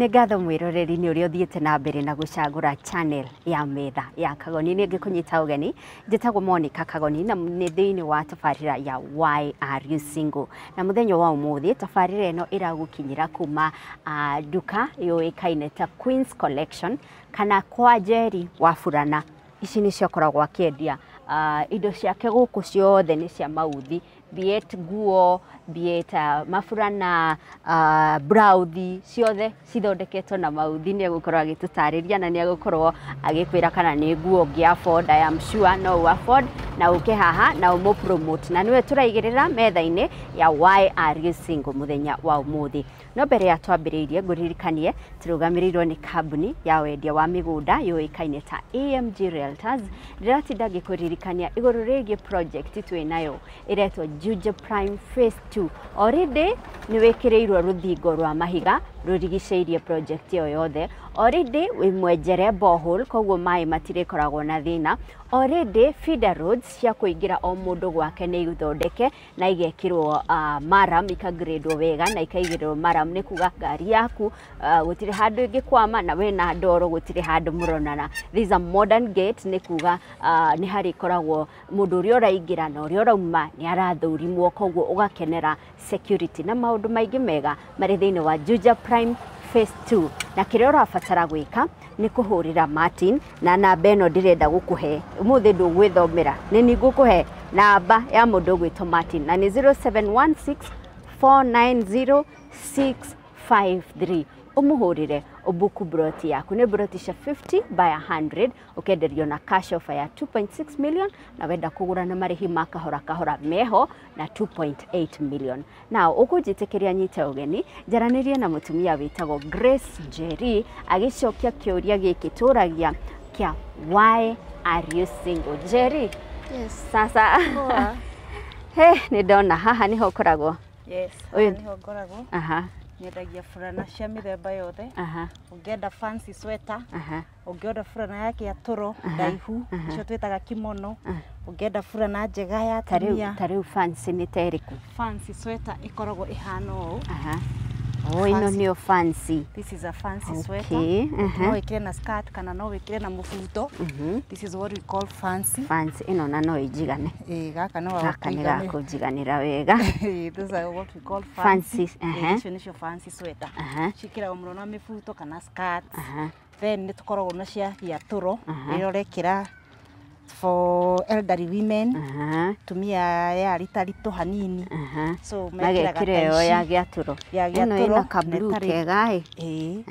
Nĩ ngatho mwĩroreri nĩ ũrĩa ũthiĩte na mbere na gũcagũra channel ya metha ya Kagoni. Nĩ ngĩkũnyita ũgeni, njĩtagwo Monica Kagoni na nĩ thĩinĩ wa tabarĩra ya Why Are You Single. Na mũthenya wa ũmũthĩ tabarĩra ĩno ĩragũkinyĩra kuma nduka yũĩkaine ta Queens Collection kana kwa Njeri wa Burana. Ici nĩcio akoragwo akĩendia indo ciake gũkũ ciothe nĩ cia mauthi, be it nguo, be it maburana, brauthi ciothe cithondeketwo na mauthi. Nĩ egũkorwo agĩtũtarĩria na nĩ egũkorwo agĩkwĩra kana nĩ nguo ũngĩ afford. I am sure no ũ afford na ũke haha na ũmũ promote, na nĩwe tũraigĩrĩra metha-inĩ ya Why Are You Single mũthenya wa ũmũthĩ. No mbere ya twambĩrĩirie, ngũririkanie tũrũgamĩrĩirwo nĩ kambuni ya wendia wa mĩgũnda yũĩkaine ta AMG Realtors. Ndĩratinda ngĩkũririkania igũrũ rĩgiĩ project twĩ nayo ĩretwo Juja Prime Phase 2. Already nĩ wĩkĩrĩirwo rũthingo rwa mahiga rũrigicĩirie project ĩyo yothe. Already wĩ mwenjere borehole, koguo maĩ matirĩkoragwo na thĩna. Already feeder roads cia kũingĩra o mũndũ gwake nĩ ithondeke na igekĩrwo maram, ikagradwo wega na ikaigĩrĩrwo maram. Nĩ kuga ngari yaku gũtirĩ handũ ĩngĩkwama, na we na ndoro gũtirĩ handũ mũronana. This is a modern gate, nĩ kuga nĩ harĩkoragwo mũndũ ũrĩa ũraingĩra na ũrĩa ũrauma nĩ arathũrimwo, koguo ũgakenera security na maũndũ maingĩ mega marĩ thĩinĩ wa Juja Prime Phase 2. Na kĩrĩa ũrabatara gwĩka nĩ kũhũrĩra Martin na namba ĩno ndĩrenda gũkũhe ũmũthĩ. Ndũgwĩthomera, nĩ ni ngũkũhe namba ya mũndũ ũgwĩtwo Martin na nĩ 0716 490 653. Ũmũhũrĩre ũbuku broti yaku. Nĩ broti cia 50 by 100, ũkenderio na cash offer ya 2.6 million, na wenda kũgũra na marĩhi ma kahora kahora meho na 2.8 million. Na ũkũnjĩtĩkĩria nyite ũgeni njaranĩrie na mũtumia wĩtagwo Grace Njeri agĩcokia kĩũria gĩkĩ tũragia kĩa Why Are You Single. Njeri? Yes. Sasa. Poa. He, nĩ ndona haha nĩho ũkoragwo. Yes. Ũyũ- Haha nĩho ngoragwo. Nyendagia burana cia mĩthemba yothe. Ũngĩenda fancy sweater, ũngĩenda burana ya kĩatũro ndaihu, icio twĩtaga kimono, ũngĩenda burana njega ya Ta rĩu atumia. Ta rĩu fancy nĩ ta ĩrĩkũ? Fancy sweater ĩkoragwo ĩhana ũũ. Oh, ĩno Fancy. nĩyo fancy. This is a fancy sweater. No wĩkĩre na skirt kana no wĩkĩre na mũbuto. This is what we call fancy. Fancy ĩno na no ĩnjigane. Ĩĩ, gaka no Gaka nĩ gagũkũigane. gakũnjiganĩra wega. These are what we call fancy. Fancy, Ĩĩ, icio nĩcio fancy sweater. Ciĩkĩragwo mũno na mĩbuto kana skirt. Then nĩ tũkoragwo na cia gĩatũro rĩrĩa ũrekĩra for elderly women, atumia ya ritaritũ hanini. So mekĩraga Magekĩra ta ĩyo ya ici. gĩatũro. Ya Ĩno gĩatũro, ĩna na ka blue ĩtarĩ- kega ĩ. Ĩĩ,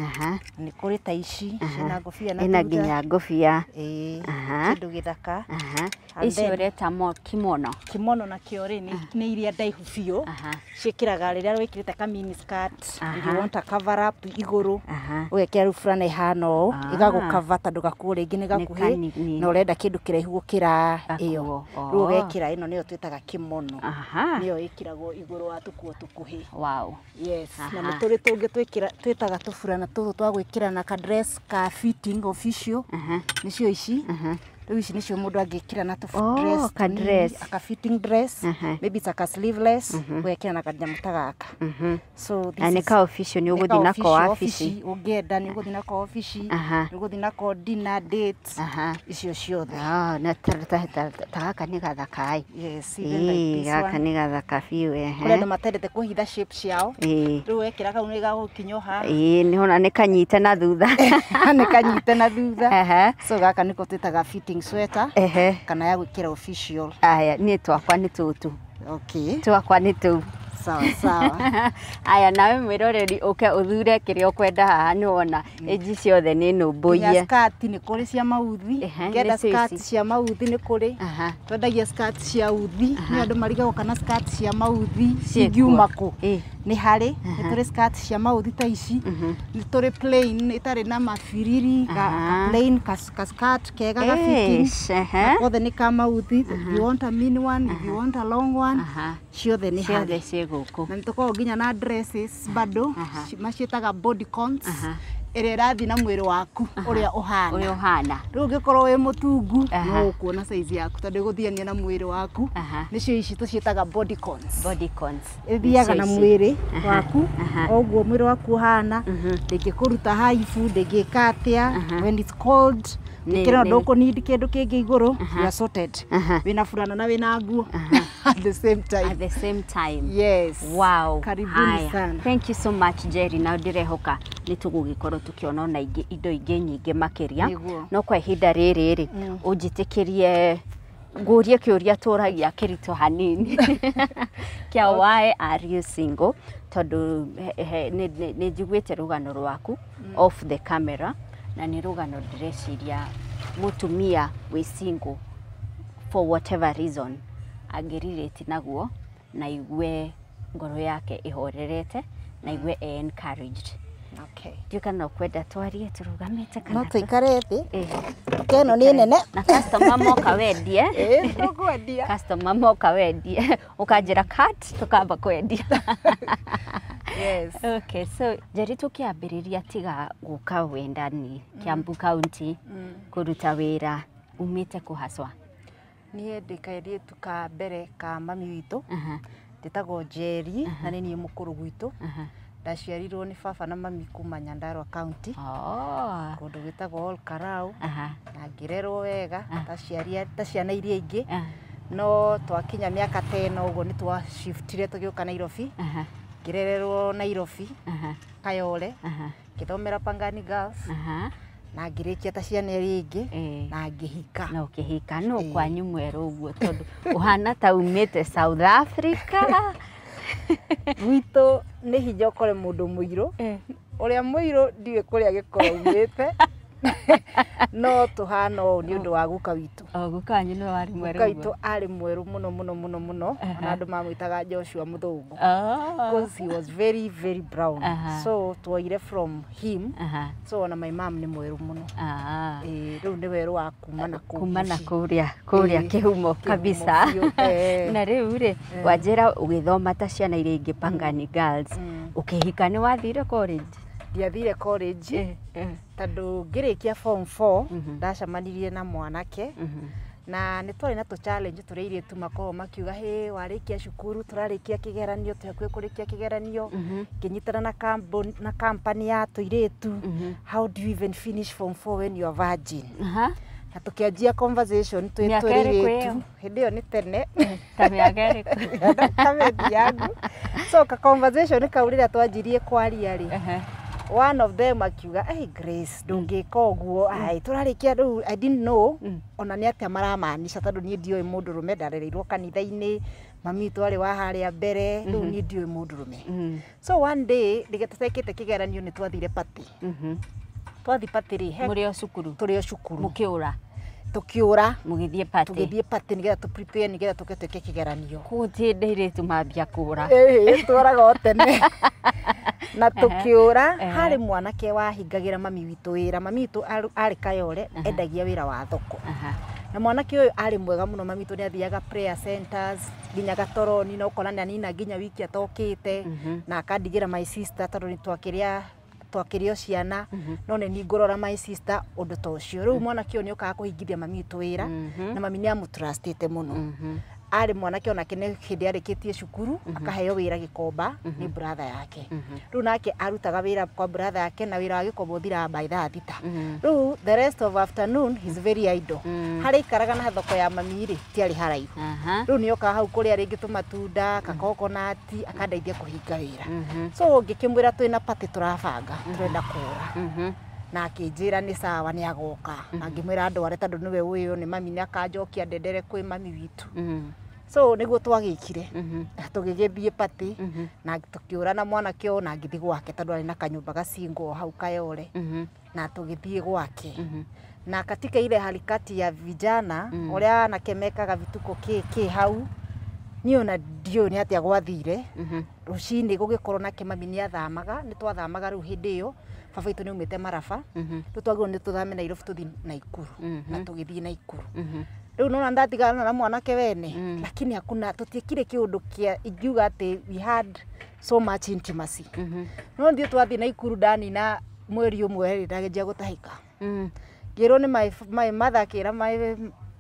nĩ kũrĩ ta ici ciĩna ngũbia na Ĩna thutha. nginya ngũbia. Ĩĩ, kĩndũ gĩthaka. And Icio then- ũreta mo kimono? Kimono nakĩo rĩ, nĩ iria ndaihu biũ. Ciĩkĩraga rĩrĩa wĩkĩrĩte ka mini skirt and you want a cover up igũrũ, ũgekĩra rĩu burana ĩhana ũũ, ĩgagũkava tondũ gakuo rĩngĩ nĩ gakuhĩ Kanini. na ũrenda kĩndũ kĩraihu gũkĩra ĩyo. Gakuo, Rĩu oh. ũgekĩra ĩno, nĩyo twĩtaga kimono. Nĩyo ĩkĩragwo igũrũ wa tũkuo tũkuhĩ. Yes, na nĩ tũrĩ tũngĩ twĩkĩra twĩtaga tũburana tũtũ twa gwĩkĩra na ka dress ka fitting official. Nĩcio ici. Rĩu ici nĩcio mũndũ angĩkĩra na tũ Oh, dress ka tũnini, dress. aka fitting dress, maybe it's aka sleeveless, ũgekĩra na kanyamũ ta gaka. So this Na nĩ is- ka official, nĩ nĩ ũgũthiĩ ka nako official, wabici. Ũngĩenda nĩ ũgũthiĩ nako obici, nĩ ũgũthiĩ nako dinner date, icio ciothe. Ah, na ta gaka nĩ gathaka ĩ. Yes, even like Ĩĩ, this gaka one. nĩ gathaka biũ ehe. Kũrĩ andũ matendete kũhitha shape ciao. Rĩu wekĩra kau nĩ gagũkinya o haha. Ĩĩ, nĩhona nĩ kanyite na thutha. Nĩ kanyite na thutha. So gaka nĩko twĩtaga fitting sweater kana ya gwĩkĩra official. Aya, niĩ twakwa nĩ tũtũ. Okay. Twakwa nĩ tũu. Sawa sawa. Aya, nawe mwĩroreri ũke ũthure kĩrĩa ũkwenda haha. Nĩ wona ĩnji ciothe nĩ Nginya nũmbũiye. skirt nĩ kũrĩ cia mauthi. Ũngĩenda nĩcio skirt ici. cia mauthi nĩ kũrĩ. Twendagia skirt cia uthi. Nĩ andũ marigagwo kana skirt cia mauthi Ciĩkuo. cingiuma kũ. Nĩ harĩ, nĩ tũrĩ skirt cia mauthi ta ici. Nĩ tũrĩ plain ĩtarĩ na mabiriri, ka plain ka skirt kega ga fitting. Eish, ehe. Othe nĩ ka mauthi. If you want a mini one, if you want a long one, ciothe nĩ Ciothe harĩ. ciĩ gũkũ. Na nĩ tũkoragwo nginya na dresses bado, maciĩtaga bodycons. Ĩrĩa ĩrathiĩ na mwĩrĩ waku ũrĩa ũhana. Ũrĩa ũhana. Rĩu ũngĩkorwo wĩ mũtungu no ũkuona size yaku tondũ ĩgũthiania na mwĩrĩ waku. Nĩcio ici tũciĩtaga bodycons. Bodycons. Ĩthiaga na mwĩrĩ waku o ũguo mwĩrĩ waku ũhana, ndĩngĩkũruta haibu, ndĩngĩka atĩa. When it's cold, ndĩkĩra ndũkũ need kĩndũ kĩngĩ igũrũ, you are sorted. Wĩna burana na wĩna nguo at the same time. At the same time. Yes. Wow. Karibuni sana. Thank you so much Jerry, na ndĩrehoka nĩ tũgũgĩkorwo tũkĩona ona ingĩ indo ingĩ nyingĩ makĩria. No kwa ihinda rĩrĩ rĩ, ũnjĩtĩkĩrie ngũrie kĩũria tũragia kĩritũ hanini kĩa why are you single, tondũ nĩ njiguĩte rũgano rwaku off the camera, na nĩ rũgano ndĩreciria mũtumia wĩ single for whatever reason angĩrelate naguo na igue ngoro yake ĩhorerete na igue encouraged. Okay. Ndiũĩ kana ũkwenda twarie tũrũgamĩte kana no tũikare thĩ. Ĩno nĩ nene. Na customer moka wendie. Tũkwendia. Customer moka wendie. Ũkanjĩra cut tũkamba kwendia. Yes. Okay, so Jerry, tũkĩambĩrĩria tiga gũka wendani Kiambu County kũruta wĩra, umĩte kũ haswa? Niĩ ndĩ kairĩtu ka mbere ka mami witũ. Ndĩtagwo Jerry na nĩ niĩ mũkũrũ gwitũ. Ndaciarirwo nĩ baba na mami kuma Nyandarua County. Kũndũ gwĩtagwo Ol Kalou. Na ngĩrerwo wega ta ciana iria ingĩ. No twakinya mĩaka ta ĩno ũguo nĩ twashiftire tũgĩũka Nairobi. Ngĩrererwo Nairobi, Kayole, ngĩthomera Pangani Girls. Na ngĩrĩkia ta ciana iria ingĩ na ngĩhika. Na ũkĩhika. No kwanyu mwerũ ũguo tondũ ũhana ta umĩte South Africa. Gwitũ nĩ hinya ũkore mũndũ mũirũ. Ũrĩa mũirũ ndiũĩ kũrĩa gĩkorwo umĩte. No tũhana ũũ nĩ ũndũ wa guka witũ. Guka wanyu nĩwe warĩ mwerũ? Guka witũ arĩ mwerũ mũno mũno mũno mũno. Ona andũ mamwĩtaga Joshua Mũthũngũ. Because he was very very brown. So tuoire from him. So ona my mom nĩ mwerũ mũno. Rĩu nĩ werũ wa kuma na kũu. Kuma na kũrĩa kũrĩa kĩhumo kabisa. Na rĩu rĩ, wanjĩra ũgĩthoma ta ciana iria ingĩ Pangani Girls, ũkĩhika nĩ wathire college? Ndiathire college tondũ ngĩrĩkia form 4 ndacemanirie na mwanake na nĩ twarĩ na tũ challenge tũrĩa airĩtu makoragwo makiuga hĩ warĩkia cukuru tũrarĩkia kĩgeranio twĩ hakuhĩ kũrĩkia kĩgeranio, ngĩnyitana na company ya tũirĩtu, how do you even finish form 4 when you are virgin? Na tũkĩanjia conversation twĩ tũirĩtu hĩndĩ ĩyo nĩ tene ta mĩaka ĩrĩkũ? Kamedi yangu. So ka conversation kau rĩrĩa twanjirie kwaria rĩ, one of them akiuga, hey Grace, ndũngĩka ũguo, ai tũrarĩkia rĩu. I didn't know ona nĩ atĩa maramaanisha tondũ niĩ ndiũĩ mũndũrũme, ndarereirwo kanitha-inĩ, mami witũ arĩ wa harĩa mbere, rĩu niĩ ndiũĩ mũndũrũme. So one day rĩrĩa tũtekĩte kĩgeranio nĩ twathire party. Twathi party rĩ, mũrĩ o cukuru? Tũrĩ o cukuru. Mũkĩũra? Tũkĩũra. Mũgĩthiĩ party? Tũgĩthiĩ party nĩgetha tũ prepare nĩgetha tũke twĩke kĩgeranio. Kũu ti hĩndĩ airĩtu mambia kũũra. Tũraga o tene. Na tũkĩũra, harĩ mwanake wahingagĩra mami witũ wĩra. Mami witũ arĩ Kayole, endagia wĩra wa thoko. Na mwanake ũyũ arĩ mwega mũno, mami witũ nĩ athiaga prayer centers nginya Gatoroni, na ũkora nĩ anina nginya wiki atokĩte, na akandigĩra my sister tondũ nĩ twakĩrĩ o ciana, no nĩ niĩ ngũrora my sister ũndũ ta ũcio. Rĩu mwanake ũyũ nĩ okaga kũhingithia mami witũ wĩra, na mami nĩ amũtrustĩte mũno. Arĩ mwanake onake nĩ hĩndĩ arĩkĩtie cukuru, akaheo wĩra Gĩkomba nĩ brother yake. Rĩu nake arutaga wĩra kwa brother yake, na wĩra wa Gĩkomba ũthiraga by thaa thita. Rĩu the rest of afternoon he's very idle. Harĩa aikaraga na thoko ya mami rĩ, tiarĩ haraihu. Rĩu nĩ okaga hau kũrĩa rĩngĩ tũmatunda, kakokonati, akandeithia kũhinga wĩra. So ngĩkĩmwĩra twĩna party tũrabanga, tũrenda kũũra. Na akĩnjĩra nĩ sawa nĩ agoka. Na ngĩmwĩra ndware tondũ nĩwe ũĩ nĩ mami nĩ akanjokia ndendere kwĩ mami witũ. So nĩguo twagĩkire. Tũgĩgĩthiĩ party na tũkĩũra na mwanake ũyũ na ngĩthiĩ gwake tondũ arĩ na kanyũmba gacingwo hau Kayole. Na tũgĩthiĩ gwake. Na katika ile harakati ya vijana ũrĩa anake mekaga vituko kĩ hau, niĩ ona ndiũĩ nĩ atĩa gwathire. Rũcinĩ gũgĩkorwo nake mami nĩ athamaga, nĩ twathamaga rĩu hĩndĩ ĩyo baba witũ nĩ aumĩte Maraba. Rĩu twagĩrĩirwo nĩ tũthame Nairobi tũthiĩ Naikuru. Na tũgĩthiĩ Naikuru. Rĩu nĩwona ndatigana na mwanake wene, lakini hakuna tũtiekire kĩũndũ kĩa ingiuga atĩ we had so much intimacy. No nithuĩ twathiĩ Naikuru ndanina Mweri ũmwe rĩ ndagĩnjia gũtahĩka. Ngĩrwo nĩ my mother akĩra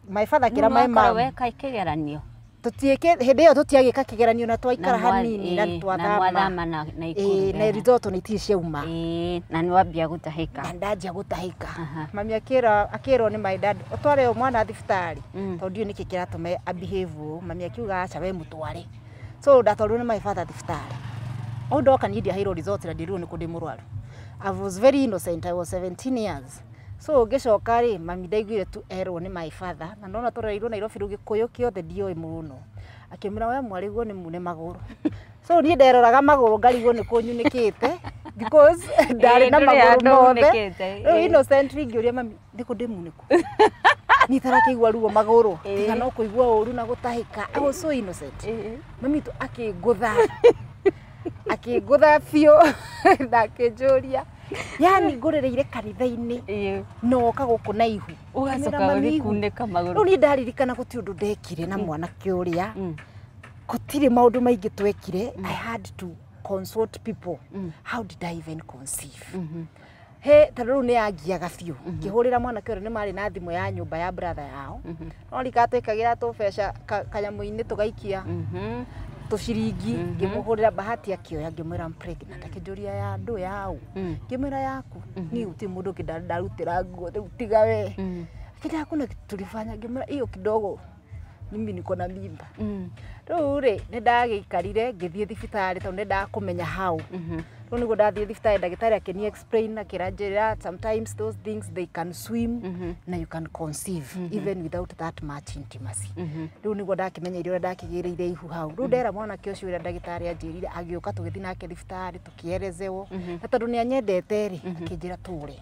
my father akĩra my mom. Weka kĩgeranio. Tũtiĩke hĩndĩ ĩyo tũtiagĩka kĩgeranio na twaikara hanini na twathama na Nakuru. Na result nĩ itirĩ ciauma. Na nĩ wambia gũtahĩka. Na ndanjia gũtahĩka. Mami akĩrwo nĩ my dad ũtware mwana thibitarĩ tondũ ndiũĩ nĩkĩ kĩratũma a behave ũũ. Mami akiuga aca we mũtware. So ndatwarirwo nĩ my father thibitarĩ. O ndoka niĩ ndiaheirwo result na ndĩrirwo nĩ kũ ndĩ mũrwaru. I was very innocent. I was 17 years. So ngĩcoka rĩ mami ndaiguire tu erwo nĩ my father na ndona tũrereirwo Nairobi rĩu Gĩkũyũ kĩothe ndioĩ mũno. Akĩmwĩra we mwarĩguo nĩ mune magũrũ. So niĩ nderoraga magũrũ ngarigwo nĩ kũnyunĩkĩte because ndarĩ na magũrũ mothe. Rĩu innocently ngĩũria mami nĩ kũ ndĩ munĩku. Niĩ tarakĩigua ruo magũrũ tiga no kũigua ũru na gũtahĩka. I was so innocent. Mami tu akĩngũtha. Akĩngũtha biũ na akĩnjũria yani ngũrĩrĩire kanitha-inĩ na woka gũkũ na ihu ũgacoka ũgĩkunĩka magũrũ. Rĩu niĩ ndaririkana gũtirĩ ũndũ ndekire na mwanake ũrĩa gũtirĩ maũndũ maingĩ twekire. I had to consult people. How did I even conceive? He tondũ rĩu nĩ yangiaga biũ. Ngĩhũrĩra mwanake ũrĩa nĩ marĩ na thimũ ya nyũmba ya brother yao. No rika twĩkagĩra tũbeca kanyamũ-inĩ tũgaikia tũciringi. Ngĩmũhũrĩra Bahati akĩoya ngĩmwĩra I'm pregnant. Akĩnjũria ya ndũ yaũ. Ngĩmwĩra yaku. Niĩ gũtirĩ mũndũ ũngĩ ndarutĩra nguo rĩu tiga we. Akĩnjĩra hakuna kitu tulifanya. Ngĩmwĩra hiyo kidogo mimi niko na mimba. Rĩu rĩ nĩ ndagĩikarire ngĩthiĩ thibitarĩ tondũ nĩ ndakũmenya hau. Rĩu nĩguo ndathiĩ thibitarĩ ndagĩtarĩ akĩni explain akĩranjĩra sometimes those things they can swim na you can conceive even without that much intimacy. Rĩu nĩguo ndakĩmenyeire ũrĩa ndakĩgĩrĩire ihu hau. Rĩu ndera mwanake ũcio ũrĩa ndagĩtarĩ anjĩrire agĩũka tũgĩthiĩ nake thibitarĩ tũkĩerezewo na tondũ nĩ anyendete rĩ akĩnjĩra tũre.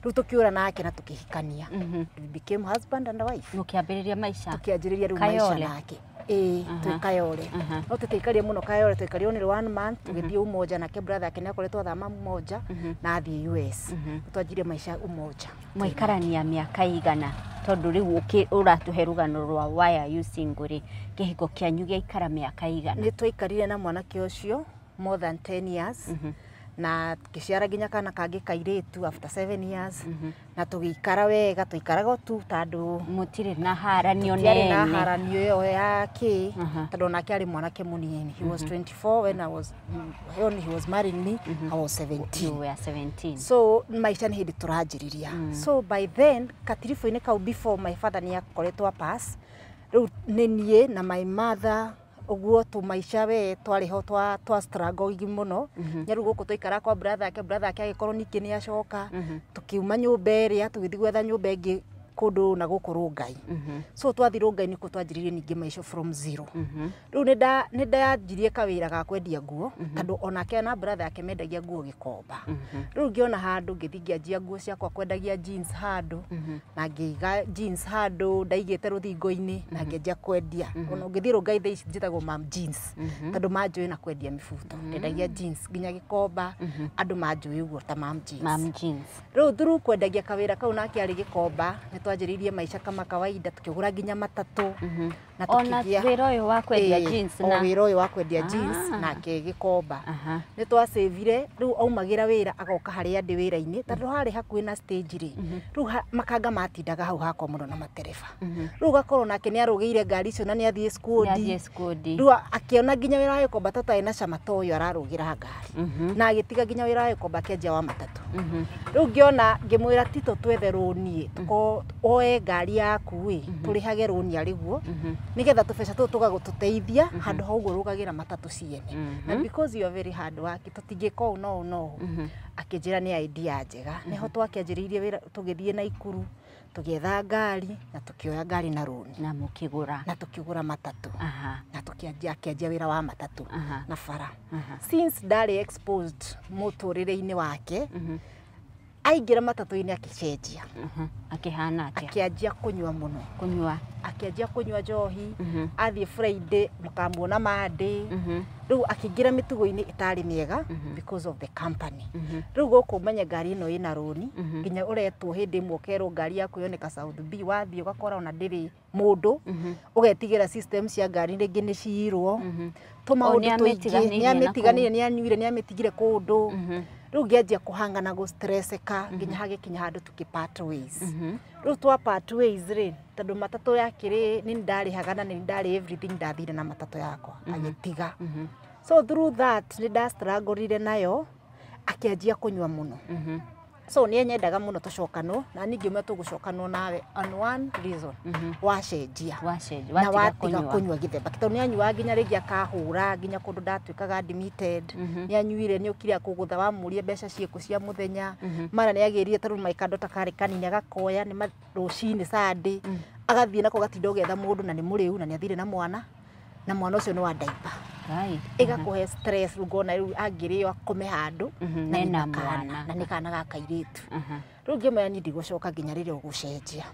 Rĩu tũkĩũra nake na tũkĩhikania. We became husband and wife. Mũkĩambĩrĩria maica. Tũkĩanjĩrĩria rĩu maica nake. Ĩĩ twĩ Kayole. No tũtiaikarire mũno Kayole twaikarire only 1 month tũgĩthiĩ Umoja nake brother yake nĩakoretwo athama Umoja na athiĩ US. Twanjirie maica Umoja. Mwaikarania mĩaka igana tondũ rĩu ũratũhe rũgano rwa why are you single rĩ kĩhiko kĩanyu gĩaikara mĩaka igana. Nĩ twaikarire na mwanake ũcio more than 10 years. Na ngĩciara nginya kana kangĩ kairĩtu after 7 years. Na tũgĩikara wega tũikaraga tu tondũ mũtirĩ na haranio nene. Tũtiarĩ na haranio ĩyo ya kĩ tondũ onake arĩ mwanake mũnini. He was 24 when I was when he was marrying me. I was 17. You were 17. So maica nĩ hĩndĩ tũranjĩrĩria. So by then katiribũ-inĩ kau before my father nĩ akoretwo pass. Rĩu nĩ niĩ na my mother ũguo tũmaica we twarĩ ho twa struggle mũno. Nyaru gũkũ twaikara kwa brother yake agĩkorwo ningĩ nĩ acoka. Tũkiuma nyũmba ĩrĩa tũgĩthiĩ gwetha nyũmba ĩngĩ kũndũ na gũkũ Rongai. So twathiĩ Rongai nĩkuo twanjĩrĩirie ningĩ maica from zero. Rĩu nĩ ndanjirie kawĩra ga kwendia nguo tondũ onake na brother yake mendagia nguo Gĩkomba. Rĩu ngĩona handũ ngĩthiĩ ngĩanjia nguo ciakwa kwendagia jeans handũ na ngĩiga jeans handũ ndaigĩte rũthingo-inĩ na ngĩanjia kwendia. Ona ũngĩthiĩ Rongai thaa ici njĩtagwo mam jeans tondũ manjũĩ na kwendia mĩbuto. Ndendagia jeans nginya Gĩkomba andũ manjũĩ ũguo ta mam jeans. Mam jeans. Rĩu through kwendagia kawĩra kau nake arĩ Gĩkomba nĩ twanjĩrĩirie maica kama kawaida tukĩgũra nginya matatũ na tukĩgĩa wĩra ũyũ wa kwendia jeans na wĩra ũyũ wa kwendia jeans nake Gĩkomba. Nĩ twacĩvire rĩu aumagĩra wĩra agoka harĩa ndĩ wĩra-inĩ tondũ harĩ hakuhĩ na stage rĩ rĩu makanga matindaga hau hakwa mũno na matereba. Rĩu ũgakorwo nake nĩ arũgĩire ngari icio na nĩ athiĩ skũndi. Rĩu akĩona nginya wĩra wa Gĩkomba tũtarĩ na cama ta ũyũ ararũgĩra ngari na agĩtiga nginya wĩra wa Gĩkomba akĩanjia wa matatũ. Rĩu ngĩona ngĩmwĩra Tito twethe rũni oe ngari yaku ĩ tũrĩhage rũni arĩguo nĩgetha tũbeca tũtũ tũgagũtũteithia handũ ha ũguo rũgagĩra matatũ ciene. Na because you are very hard work tũtingĩka ũũ no ũũ no ũũ. Akĩnjĩra nĩ idea njega. Nĩho twakĩanjĩrĩirie wĩra tũgĩthiĩ Naikuru tũgĩetha ngari na tũkĩoya ngari na rũni na mũkĩgũra na tũkĩgũra matatũ na tũkĩanjia akĩanjia wĩra wa matatũ na bara. Since ndarĩ exposed mũtũrĩre-inĩ wake aingĩra matatũ-inĩ akĩcenjia. Akĩhana atĩa? Akĩanjia kũnyua mũno. Kũnyua. Akĩanjia kũnyua njohi, athiĩ Friday mũkamuona Monday. Rĩu akĩingĩra mĩtugo-inĩ ĩtarĩ mĩega because of the company. Rĩu gũkũ ũmenye ngari ĩno ĩna rũni nginya ũretwo hĩndĩ ĩmwe ũkerwo ngari yaku yoneka South B wathiĩ ũgakora ona ndĩrĩ mũndũ ũgetigĩra system cia ngari rĩngĩ nĩ ciirwo tũmaũndũ tũingĩ nĩ amĩtiganĩire nĩ anyuire nĩ amĩtigire kũndũ. Rĩu ngĩanjia kũhangana gũstresseka nginya hagĩkinya handũ tũkĩ part ways. Rĩu twa part ways rĩ, tondũ matatũ yakĩrĩ nĩ ndarĩhaga na nĩ ndarĩ everything, ndathire na matatũ yakwa agĩtiga. So through that nĩ ndastrugglire nayo, akĩanjia kũnyua mũno. So nĩ enyendaga mũno tũcokanwo, na niĩ ngĩmwĩra tũgũcokanwo nawe on one reason, wacenjia na watiga kũnyua gĩthemba, tondũ nĩ anyuaga nginya rĩngĩ akahũra nginya kũndũ ndatuĩkaga admitted. Nĩ anyuire, nĩ okire akũgũtha, wamũria mbeca ciĩkũ cia mũthenya, mara nĩ agĩrire tondũ maikando ta karĩ kanini, agakoya nĩ rũcinĩ Sunday agathiĩ nako gatinda ũgĩetha mũndũ na nĩ mũrĩu na nĩ athire na mwana, na mwana ũcio nĩ wa diaper. Ĩgakũhe stress, rĩu ngona rĩu angĩrĩo akome handũ na nĩ kana, na nĩ kana ga kairĩtu. Rĩu ngĩmwĩra niĩ ndigũcoka nginya rĩrĩa ũgũcenjia.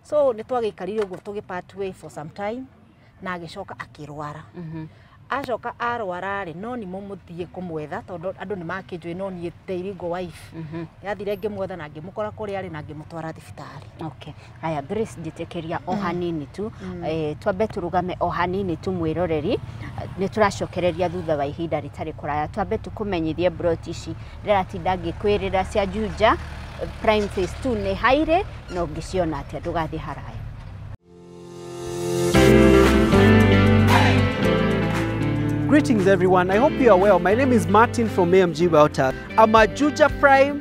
So nĩ twagĩikarire ũguo tũgĩ part way for some time, na agĩcoka akĩrwara. Acoka arwara rĩ, no nĩ mũmũthiĩ kũmwetha tondũ andũ nĩ makĩnjũĩ no niĩ the illegal wife. Yathire ngĩmwetha na ngĩmũkora kũrĩa arĩ na ngĩmũtwara thibitarĩ. Okay. Haya Grace, njĩtĩkĩria o hanini tu, twambe tũrũgame o hanini tu mwĩroreri, nĩ tũracokereria thutha wa ihinda rĩtarĩ kũraya. Twambe tũkũmenyithie broti ici ndĩratinda ngĩkwĩrĩra cia Juja Prime Phase 2 nĩ hairĩ, na ũngĩciona atĩa, ndũgathiĩ haraya. Greetings everyone, I hope you are well. My name is Martin from AMG Welter. I'm at Juja Prime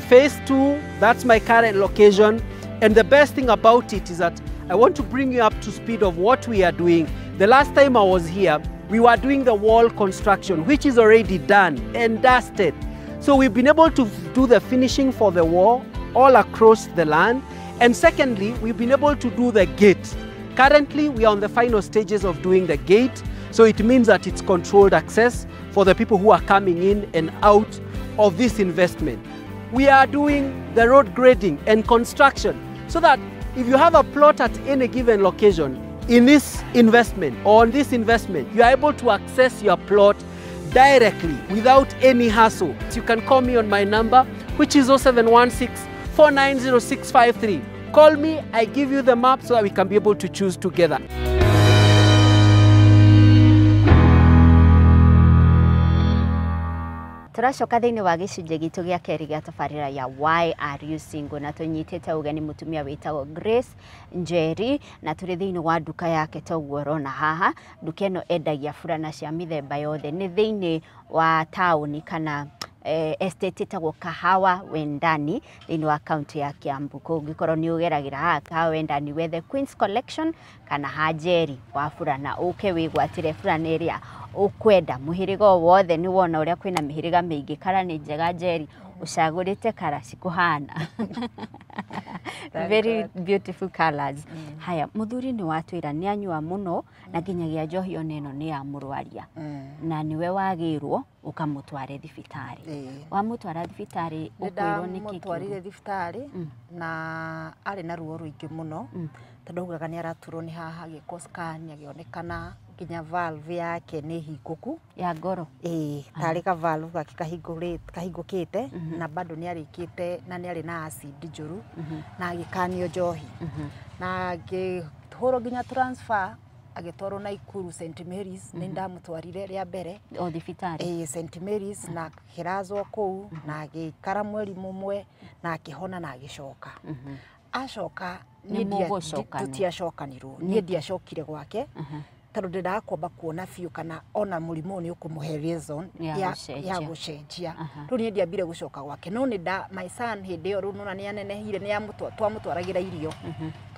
Phase 2, that's my current location. And the best thing about it is that I want to bring you up to speed of what we are doing. The last time I was here, we were doing the wall construction, which is already done and dusted. So we've been able to do the finishing for the wall all across the land. And secondly, we've been able to do the gate. Currently, we are on the final stages of doing the gate. So it means that it's controlled access for the people who are coming in and out of this investment. We are doing the road grading and construction so that if you have a plot at any given location in this investment or on this investment, you are able to access your plot directly without any hassle. You can call me on my number, which is 0716 490653. Call me, I give you the map so that we can be able to choose together. Tũracoka thĩinĩ wa gĩcunjĩ gitũ gĩa kerĩ gĩa tabarĩra ya Why Are You Single, na tũnyitĩte ũgeni mũtumia wĩtagwo Grace Njeri, na tũrĩ thĩinĩ wa nduka yake toguo ũrona haha. Nduka ĩno endagia burana cia mĩthemba yothe, nĩ thĩinĩ wa taũni kana estate ĩtagwo Kahawa Wendani thĩinĩ wa kaunti ya Kiambu. Kũngĩkorwo nĩ ũgeragĩra haha Kahawa Wendani wethe Queens Collection kana ha Njeri wa burana, ũke wĩgwatĩre burana ĩrĩa ũkwenda. Mũhĩrĩga o wothe nĩ wona ũrĩa kwĩna mĩhĩrĩga mĩingĩ, kara nĩ njega Njeri, ũcagũrĩte kara cikũhana. Very beautiful colors. Haya, mũthuri nĩ watwĩra nĩ anyua mũno na nginyagia njohi ona ĩno nĩ ya mũrwaria, na nĩwe wagĩrwo ũkamũtware thibitarĩ. Wamũtwara thibitarĩ ũkwĩrwo nĩkĩ? Nĩndamũtwarire thibitarĩ na arĩ na ruo rũingĩ mũno, tondũ augaga nĩ araturwo nĩ haha, agĩkwo scan agĩonekana nginya valve yake nĩ hingũku ya ngoro, ĩĩ, tarĩ ka valve gake kahingũkĩte, na bado nĩ arĩkĩte na nĩ arĩ na acid njũru, na agĩkanio njohi, na agĩhũrwo nginya transfer agĩtwarwo Nakuru St Mary's. Nĩ ndamũtwarire rĩa mbere o thibitarĩ, ĩĩ, St Mary's, na akĩrazwo kũu na agĩikara mweri mũmwe na akĩhona na agĩcoka. Acoka tũtiacokanirwo, niĩ ndiacokire gwake tondũ ndendaga kwamba kuona biũ kana ona mũrimũ nĩ ũkũmũhe reason ya gũcenjia. Rĩu niĩ ndiambire gũcoka gwake, no nĩ my son hĩndĩ ĩyo rĩu nona nĩ anenehire, nĩ twamũtwaragĩra irio,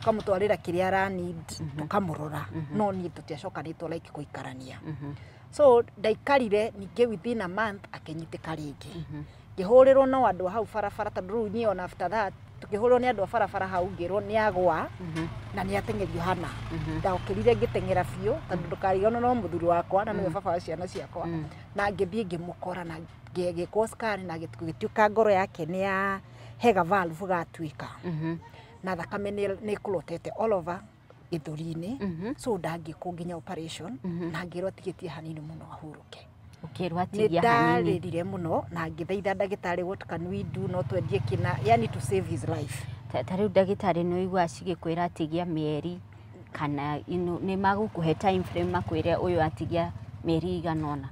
tũkamũtwarĩra kĩrĩa ara need, tũkamũrora, no niĩ tũtiacokanĩtwo like gũikarania. So ndaikarire ningĩ within a month akĩnyitĩka rĩngĩ, ngĩhũrĩrwo no andũ a hau barabara, tondũ rĩu niĩ ona after that tukĩhũrwo nĩ andũ a barabara hau ngĩrwo nĩ agwa na nĩ ateng'erio hana. Ndokĩrire ngĩteng'era biũ tondũ ndũkariganwo no mũthuri wakwa na nĩwe baba wa ciana ciakwa, na ngĩthiĩ ngĩmũkora na ngĩkwo scan na gĩtuĩka ngoro yake nĩ ya hega valve gatuĩka, na thakame nĩ ĩkũrotete all over gĩthũri-inĩ, so ndangĩkwo nginya operation, na ngĩrwo atigĩtie hanini mũno ahurũke. Ũkĩrwo atigia hanini. Nĩndarĩrire mũno na ngĩthaitha ndagĩtarĩ, what can we do, no twendie kĩna, yani to save his life. Ta rĩu ndagĩtarĩ nĩ ũigua cigĩkwĩra atigia mĩeri kana nĩ magũkũhe time frame makwĩre ũyũ atigia mĩeri igana ũna?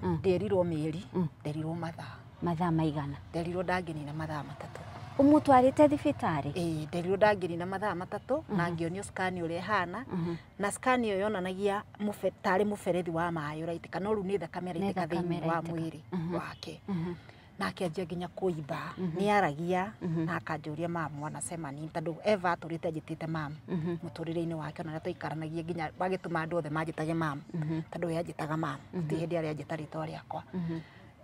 Ndĩrirwo mĩeri, ndĩrirwo mathaa. Mathaa maigana? Nderirwo ndangĩnina mathaa 3. Ũmũtwarĩte thibitarĩ? Ĩĩ, nderirwo ndangĩnina mathaa 3 na ngĩonio scan ũrĩa ĩhana, na scan ĩyo yonanagia tarĩ mũberethi wa maĩ ũraitĩka, no rĩu nĩ thakame ĩraitĩka thĩinĩ wa mwĩrĩ wake. Na akĩanjia nginya kũimba, nĩ aragia na akanjũria mamu anasema nini, tondũ Eva atũrĩte anjĩtĩte mamu mũtũrĩre-inĩ wake, ona tũikaranagia nginya magĩtũma andũ othe manjĩtage mamu, tondũ we anjĩtaga mamu, gũtirĩ hĩndĩ arĩ anjĩta rĩtwa rĩakwa.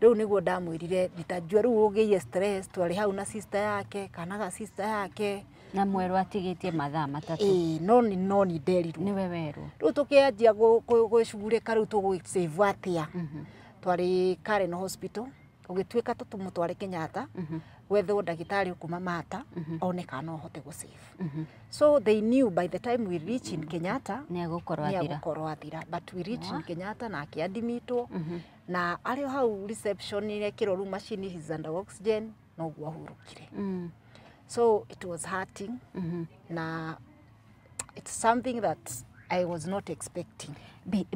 Rĩu nĩguo ndamwĩrire nditanjua rĩu ũgĩire stress, twarĩ hau na sister yake, kana ga sister yake. Na mwerũ atigĩtie mathaa 3. Ĩĩ, no ni nderirwo. Nĩwe werũ. Rĩu tũkĩanjia gwĩcugurĩka rĩu tũgũsave atĩa. Twarĩ Karen Hospital, ũgĩtuĩka tũmũtware Kenyatta, gwethwo ndagĩtarĩ kuma Mata, one kana no ahote gũsave. So they knew by the time we reach in Kenyatta, nĩ egũkorwo athira. But we reach in Kenyatta na akĩadimitwo, na arĩ o hau reception ekĩrwo rĩu machine, he's under oxygen, noguo ahurũkire. So it was hurting, na it's something that I was not expecting.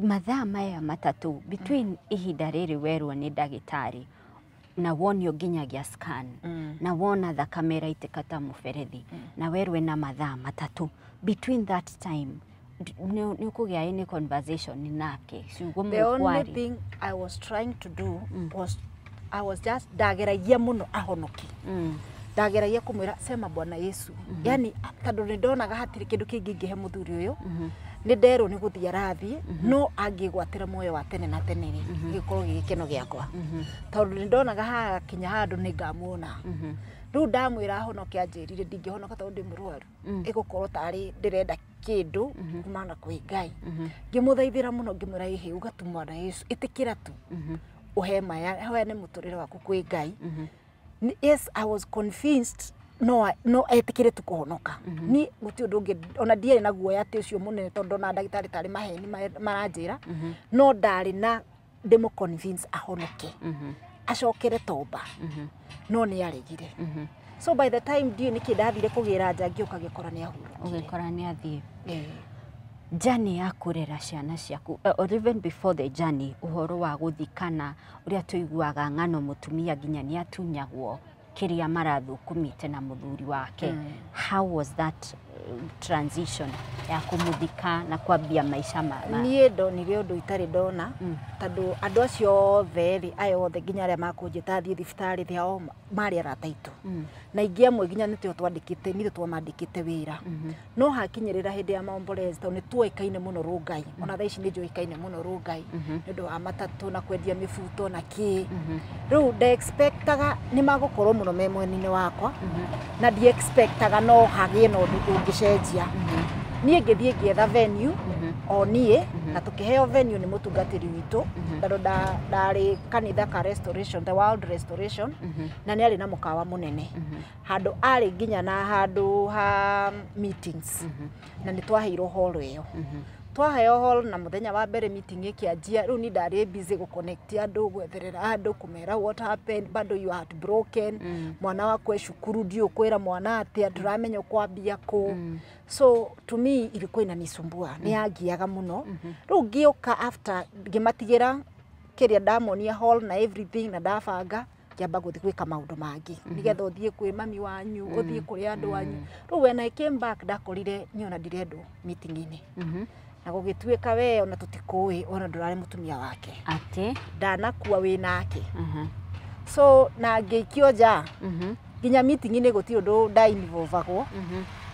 Mathaa maya 3 between ihinda rĩrĩ werwo nĩ ndagĩtarĩ na wonio nginyagia scan, na wona thakame ĩraitĩka ta mũberethi, na werwe na mathaa 3, between that time nĩ ũkũgĩa any conversation nake? Ciugo The only thing I was trying to do was I was just ndageragia mũno ahonoke. Ndageragia kũmwĩra sema Bwana Yesu. Yani tondũ nĩ ndonaga hatirĩ kĩndũ kĩngĩ ingĩhe mũthuri ũyũ. Nĩ nderwo nĩ gũthiĩ arathiĩ, no angĩgwatĩra muoyo wa tene na tene rĩ, gĩkorwo gĩ gĩkeno gĩakwa. Tondũ nĩ ndonaga hakinya handũ nĩ ngamuona. Rĩu ndamwĩra ahonoke anjĩrire ndingĩhonoka tondũ ndĩ mũrwaru. Ĩgũkorwo tarĩ ndĩrenda kĩndũ kumana kwĩ Ngai. Ngĩmũthaithĩra mũno ngĩmwĩra ĩhĩ uga tu Mwana Yesu, ĩtĩkĩra tu. Ũhe maya, ũheane mũtũrĩre waku kwĩ Ngai. Yes, I was convinced no etĩkĩre tu kũhonoka. Ni gũtirĩ ũndũ ũngĩ, ona ndiarĩ na guoya atĩ ũcio mũnene tondũ ndona ndagĩtarĩ tarĩ maheni maranjĩra, no ndarĩ na ndĩmũ convince ahonoke, acokere tomba, no nĩ aregire. So by the time ndiũĩ nĩkĩ ndathire kũgĩra nja ngĩũka ngĩkora nĩ ahurũkire. Ũgĩkora nĩ athiĩ. Journey ya kũrera ciana ciaku, or even before the journey, ũhoro wa gũthikana, ũrĩa tũiguaga ng'ano mũtumia nginya nĩ atunyagwo kĩrĩa marathũkũmĩte na mũthuri wake. How was that transition ya kũmũthika na kwambia maica ma? Niĩ ndonire ũndũ itarĩ ndona, tondũ andũ acio othe rĩ, aya othe nginya arĩa makũnjĩta thiĩ thibitarĩ thĩ ao marĩ arata aitũ. Na ingĩ amwe nginya nĩtio twandĩkĩte, nitũ twamandĩkĩte wĩra. No hakinyĩrĩra hĩndĩ ya maombolezi, tondũ nĩ tuoĩkaine mũno Rũngai, ona thaa ici nĩ njũĩkaine mũno Rũngai nĩ ũndũ wa matatũ na kwendia mĩbuto na kĩ. Rĩu nde-expectaga nĩ magũkorwo mũno me mwena-inĩ wakwa, na ndi-expectaga no hagĩe na ũndũ ũngĩcenjia. Niĩ ngĩthiĩ ngĩetha venue o niĩ, na tũkĩheo venue nĩ mũtungatĩri witũ, tondũ ndarĩ kanitha ka Restoration, the World Restoration, na nĩ arĩ na mũkawa mũnene. Handũ arĩ nginya na handũ ha meetings, na nĩ twaheirwo hall ĩyo. Twaheo hall na mũthenya wa mbere meeting ĩkĩanjia, rĩu niĩ ndarĩ busy gũ-connect andũ, gwetherera andũ, kũmera what happened, bado you are heartbroken, mwana waku e cukuru ndiũĩ ũkwĩra mwana atĩa, ndũramenya ũkwambia kũ. So to me ilikuwa inanisumbua, nĩ yangiaga mũno. Rĩu ngĩũka after ngĩmatigĩra kĩrĩa ndamonia hall na everything na ndabanga, ngĩamba gũthiĩ gwĩka maũndũ mangĩ nĩgetha ũthiĩ kwĩ mami wanyu, ũthiĩ kũrĩ andũ anyu. Rĩu when I came back ndakorire niĩ ona ndirendwo meeting-inĩ. Na gũgĩtuĩka we ona tũtikũĩ, ona ndũrarĩ mũtumia wake. Atĩ? Ndanakua wĩ nake. So na ngĩikio nja, nginya meeting-inĩ gũtirĩ ũndũ nda-involvagwo.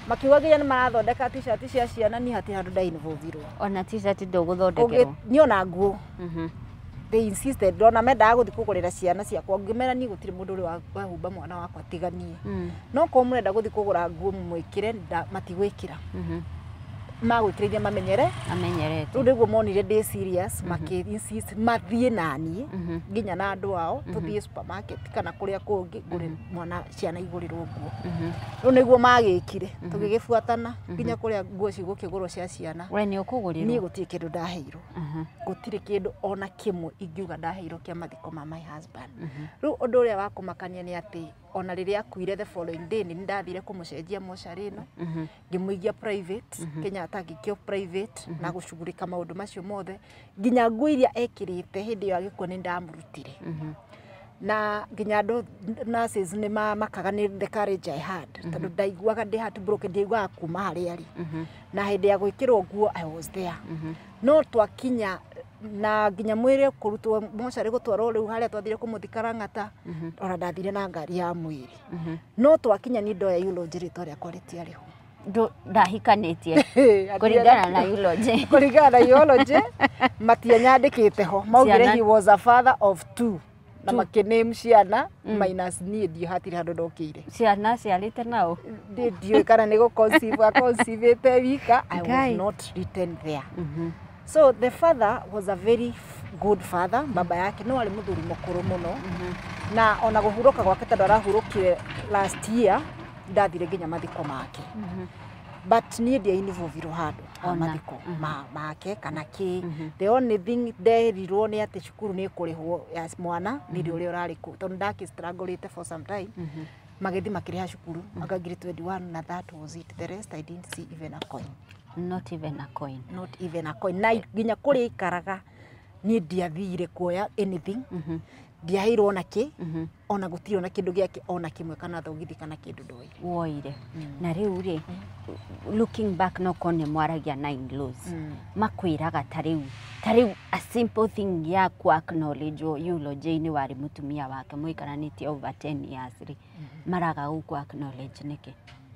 Makiuga nginya nĩ marathondeka t-shirt cia ciana, niĩ hatirĩ handũ nda-involvirwo. Ona t-shirt ndũgũthondekerwo? Niĩ ona nguo. They insisted, ona mendaga gũthiĩ kũgũrĩra ciana ciakwa, ngĩmera niĩ gũtirĩ mũndũ ũrĩ wahumba mwana wakwa tiga niĩ. No korwo mũrenda gũthiĩ kũgũra nguo mũmwĩkĩre, matigwĩkĩra. Magwĩkĩra iria mamenyere. Amenyerete. Rĩu nĩguo monire ndĩ serious, makĩ insist mathiĩ naniĩ nginya na andũ ao, tũthiĩ supermarket kana kũrĩa kũngĩ ngũre mwana ciana igũrĩrwo nguo. Rĩu nĩguo magĩkire, tũgĩgĩbuatana nginya kũrĩa nguo cigũkĩgũrwo cia ciana. We nĩ ũkũgũrĩrwo? Niĩ gũtirĩ kĩndũ ndaheirwo. Gũtirĩ kĩndũ ona kĩmwe ingiuga ndaheirwo kĩa mathiko ma my husband. Rĩu ũndũ ũrĩa wa kũmakania nĩ atĩ ona rĩrĩa akuire the following day nĩ ndathire kũmũcenjia mocarĩ ĩno, ngĩmũigia private, Kenyatta ngĩikio private na gũcugurĩka maũndũ macio mothe, nginya nguo iria ekĩrĩte hĩndĩ ĩyo agĩkua nĩ ndamũrutire. Na nginya andũ nurses nĩ mamakaga nĩ the courage I had, tondũ ndaiguaga ndĩ heartbroken, ndiaiguaga kuma harĩa arĩ. Na hĩndĩ ya gwĩkĩrwo nguo I was there. No twakinya na nginya mwĩrĩ kũrutwo mocarĩ gũtwarwo rĩu harĩa twathire kũmũthika Lang'ata, ona ndathire na ngari ya mwĩrĩ. No twakinya ni ndoya eulogy rĩtwa rĩakwa rĩtiarĩ ho. Ndahikanĩtie kũringana na eulogy. Kũringana na eulogy matianyandĩkĩte ho, maugire he was a father of two na makĩname ciana minus niĩ ndiũ hatirĩ handũ ndokĩire. Ciana ciarĩte nao? Ndiũĩ kana nĩ gũconceive aconceive wika. I was not written there. So the father was a very good father, baba yake no arĩ mũthuri mũkũrũ mũno. Na ona kũhurũka gwake tondũ arahurũkire last year, ndathire nginya mathiko make. But niĩ ndiainvolvirwo handũ ha mathiko make kana kĩ. The only thing nderirwo nĩ atĩ cukuru nĩ ĩkũrĩhwo ya mwana nĩ ũrĩa ũrarĩ kũu, tondũ ndakĩ struggle for some time. Magĩthiĩ makĩrĩha cukuru anga ngiri 21 na that was it. The rest I didn't see even a coin. Not even a coin. Not even a coin. Na nginya kũrĩa ikaraga niĩ ndiathire kuoya anything. Ndiaheirwo ona kĩ, ona gũtirĩ ona kĩndũ gĩake ona kĩmwe kana thogithi kana kĩndũ ndoire. Woire. Na rĩu rĩ, looking back no korwo nĩ mwaragia na in-laws, makwĩraga ta rĩu a simple thing ya ku acknowledge eulogy-inĩ warĩ mũtumia wake mũikaranĩtie over 10 years rĩ, maraga gũkũ acknowledge nĩkĩ?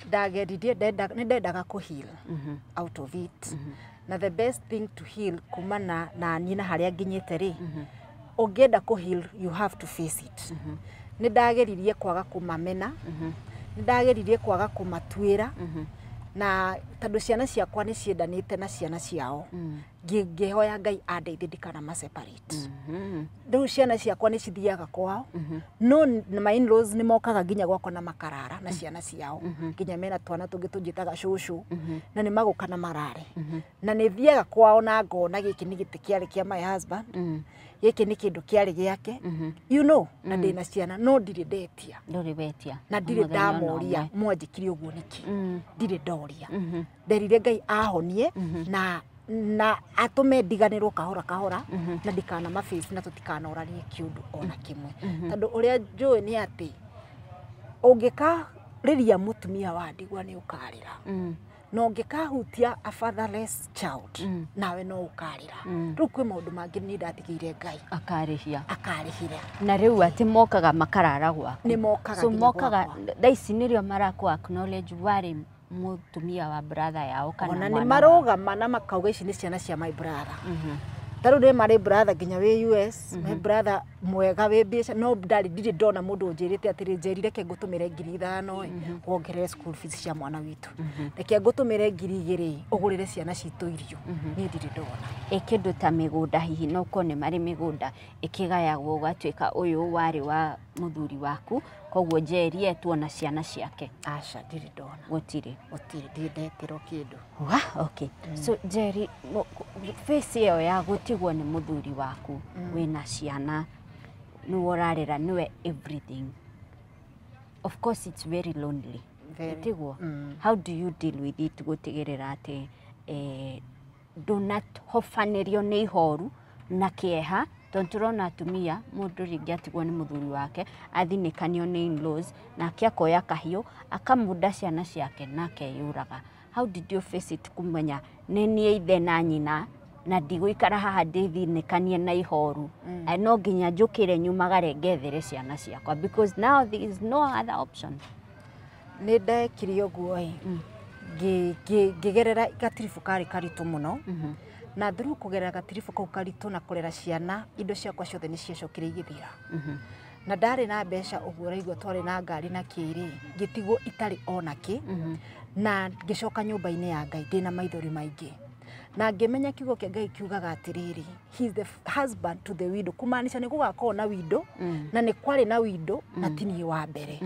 Ndageririe, nĩ ndendaga kũ heal out of it. Na the best thing to heal kuma na niĩ na harĩa nginyĩte rĩ, ũngĩenda kũ heal you have to face it. Nĩ ndageririe kwaga kũmamena, nĩ ndageririe kwaga kũmatuĩra, na tondũ ciana ciakwa nĩ ciendanĩte na ciana ciao, ngĩhoya Ngai andeithie ndikana separate. Rĩu ciana ciakwa nĩ cithiaga kwao, no my in-laws nĩ mokaga nginya gwakwa na makarara na ciana ciao, nginya mena twana tũngĩ tũnjĩtaga cũcũ, na nĩ magũka na marare. Na nĩ thiaga kwao na ngona gĩkĩ nĩ gĩtĩ kĩarĩ kĩa my husband, gĩkĩ nĩ kĩndũ kĩarĩ gĩake, you know, na ndĩna ciana no ndirĩ ndetia. Ndũrĩ wetia. Na ndirĩ ndamoria mwanjĩkire ũguo nĩkĩ, ndirĩ ndoria. Nderire Ngai ahonie na atũme ndiganĩrwo kahora kahora, na ndikana maface na tũtikanoranie kĩũndũ ona kĩmwe. Tondũ ũrĩa njũĩ nĩ atĩ ũngĩkarĩria mũtumia wa ndigwa nĩ ũkarĩra, na ũngĩkahutia a fatherless child nawe no ũkarĩra. Rĩu kwĩ maũndũ mangĩ niĩ ndatigĩire Ngai akarĩhia, akarĩhira. Na rĩu atĩ mokaga makarara gwaku. Nĩ mokaga. So mokaga thaa ici nĩrĩo marakũ acknowledge warĩ mũtumia wa brother yao kana ona mwana nĩ marũgama na makauga ici nĩ ciana cia my brother. Ta rĩu nĩ marĩ brother nginya wĩ US, my brother mwega wĩ mbiacara, no ndarĩ ndirĩ ndona mũndũ ũnjĩrĩte atĩrĩ Njeri reke ngũtũmĩre 5,000 wongerere school fees cia mwana witũ, reke ngũtũmĩre 2,000 ũgũrĩre ciana citũ irio. Niĩ ndirĩ ndona. Ĩ kĩndũ ta mĩgũnda hihi no korwo nĩ marĩ mĩgũnda ĩkĩgayagwo ũgatuĩka ũyũ warĩ wa mũthuri waku, koguo Njeri etwo na ciana ciake. Aca, ndirĩ ndona. Gũtirĩ. Gũtirĩ, ndirĩ ndetĩrwo kĩndũ. Okay. So Njeri, face ĩyo ya gũtigwo nĩ mũthuri waku, wĩna ciana, nĩwe ũrarera, nĩwe everything. Of course it's very lonely. Gũtigwo. How do you deal with it gũtigĩrĩra atĩ ndũnahobanĩrio nĩ ihoru na kĩeha, tondũ tũrona atumia mũndũ rĩngĩ atigwo nĩ mũthuri wake athinĩkanio nĩ in-laws, nake akoya kahiũ akamunda ciana ciake na akeyũraga. How did you face it kũmenya nĩ niĩ ithe na nyina na ndigũikara haha ndĩthinĩkanie na ihoru, no nginya njũkĩre nyumagare ngethere ciana ciakwa because now there is no other option. Nĩ ndekire ũguo ĩ, ngĩgerera gatiribũ karĩ karitũ mũno, na through kũgerera gatiribũ kau karitũ na kũrera ciana, indo ciakwa ciothe nĩ ciacokire igĩthira. Na ndarĩ na mbeca ũguo ũraigua twarĩ na ngari na kĩrĩ, ngĩtigwo itarĩ ona kĩ, na ngĩcoka nyũmba-inĩ ya Ngai ndĩna maithori maingĩ. Na ngĩmenya kiugo kĩa Ngai kiugaga atĩrĩrĩ, he is the husband to the widow, kumaanisha nĩ gũgakorwo na widow, na nĩ kwarĩ na widow na ti niĩ wa mbere.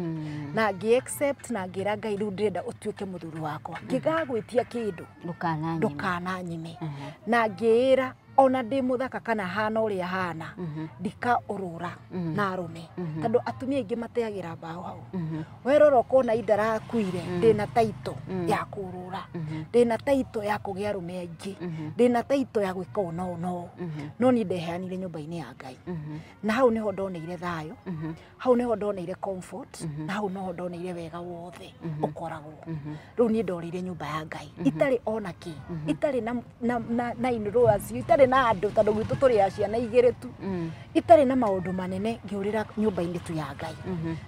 Na ngĩ accept na ngĩra Ngai rĩu ndĩrenda ũtuĩke mũthuri wakwa, ngĩgagwĩtia kĩndũ ndũkananyime. Na ngĩĩra Ona ndĩ mũthaka kana hana ũrĩa hana ndika ũrũra na arũme tondũ atumia aingĩ mateagĩra mbaũ hau. Werora ũkona indarakuire ndĩna taito ya kũrũra, ndĩna taito ya kũgĩa arũme aingĩ, ndĩna taito ya gwĩka ũũ na ũũ na ũũ, no niĩ ndeheanire nyũmba-inĩ ya Ngai. Na hau nĩho ndoneire thayũ, hau nĩho ndoneire comfort, na hau noho ndoneire wega wothe ũkoragwo. Rĩu niĩ ndorĩire nyũmba ya Ngai itarĩ ona kĩ, itarĩ na in-laws, itarĩ na andũ tondũ gwitũ tũrĩ a ciana igĩrĩ tu, itarĩ na maũndũ manene, ngĩũrĩra nyũmba-inĩ tu ya Ngai.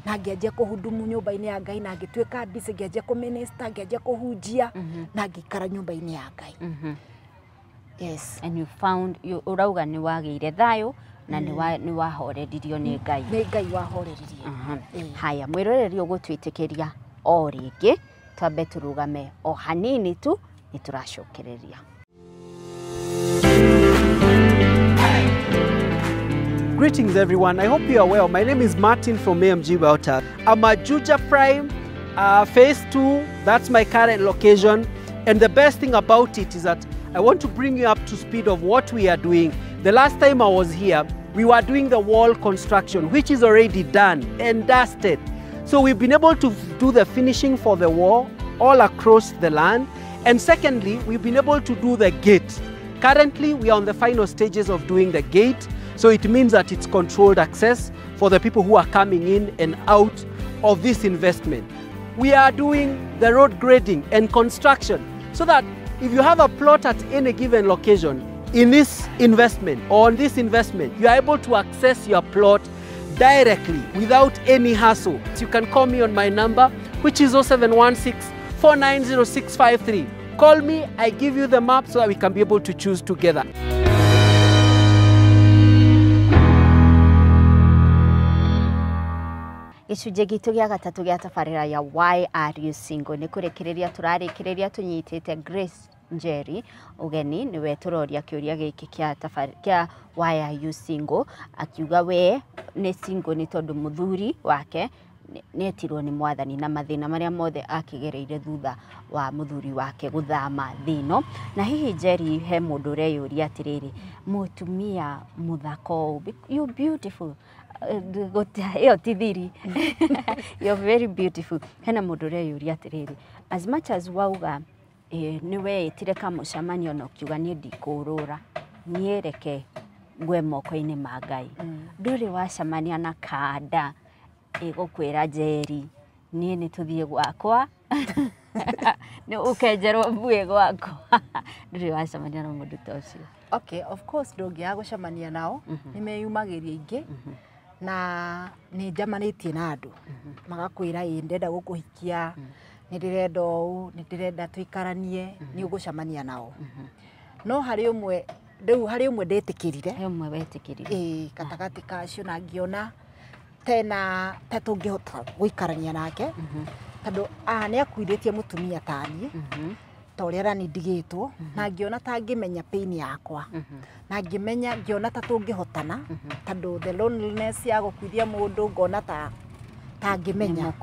Na ngĩanjia kũhudumu nyũmba-inĩ ya Ngai, na ngĩtuĩka busy, ngĩanjia kũminister, ngĩanjia kũhunjia, na ngĩikara nyũmba-inĩ ya Ngai. Yes. And you found you ũrauga nĩ wagĩire thayũ na nĩ wahoreririo nĩ Ngai. Nĩ Ngai wahoreririe. Haya, mwĩroreri ũgũtwĩtĩkĩria o rĩngĩ twambe tũrũgame o hanini tu, nĩ tũracokereria. Greetings everyone, I hope you are well. My name is Martin from AMG Welter. I'm at Juja Prime, Phase 2, that's my current location. And the best thing about it is that I want to bring you up to speed of what we are doing. The last time I was here, we were doing the wall construction, which is already done and dusted. So we've been able to do the finishing for the wall all across the land. And secondly, we've been able to do the gate. Currently, we are on the final stages of doing the gate. So it means that it's controlled access for the people who are coming in and out of this investment. We are doing the road grading and construction so that if you have a plot at any given location in this investment or on this investment, you are able to access your plot directly without any hassle. You can call me on my number, which is 0716 490653. Call me, I give you the map so that we can be able to choose together. Gĩcunjĩ gitũ gĩa gatatũ gĩa tabarĩra ya Why Are You Single nĩ kũrĩkĩrĩria tũrarĩkĩrĩria tũnyitĩte Grace Njeri ũgeni, nĩwe tũroria kĩũria gĩkĩ kĩa tabarĩra kĩa Why Are You Single, akiuga we nĩ single nĩ tondũ mũthuri wake nĩetirwo nĩ mwathani na mathĩna marĩa mothe akĩgereire thutha wa mũthuri wake gũthama thĩ ĩno. Na hihi Njeri, he mũndũ ũreyũria atĩrĩrĩ, mũtumia mũthaka ũũ, you beautiful, ĩyo ti thiri, you're very beautiful. Hena mũndũ ũreyũria atĩrĩrĩ, as much as wauga nĩ weĩtire kamũcemanio na ũkiuga niĩ ndikũrũra, niĩ reke ngwe moko-inĩ ma Ngai, ndũrĩ wacemania na kanda ĩgũkwĩra Njeri niĩ nĩ tũthiĩ gwakwa nĩ ũkenjerwo mbuĩ gwakwa? Ndũrĩ wacemania na mũndũ ta ũcio? Okay, of course ndũngĩaga gũcemania nao, nĩ meyumagĩria aingĩ na nĩ njamanĩtie na andũ magakwĩra ĩ ndĩrenda gũkũhikia, nĩ ndĩrenda ũũ, nĩ ndĩrenda tũikaranie, nĩ ũgũcemania nao. No harĩ ũmwe rĩu, harĩ ũmwe ndetĩkĩrire. He ũmwe wetĩkĩrire? Ĩĩ, gatagatĩ kacio, na ngĩona tena ta tũngĩhota gũikarania nake tondũ nĩ akuithĩtie mũtumia ta niĩ, ta ũrĩa rani ndigĩtwo, na ngĩona ta ngĩmenya pain yakwa, na ngĩmenya ngĩona ta tũngĩhotana tondũ the loneliness ya gũkuithia mũndũ ngona ta ngĩmenya.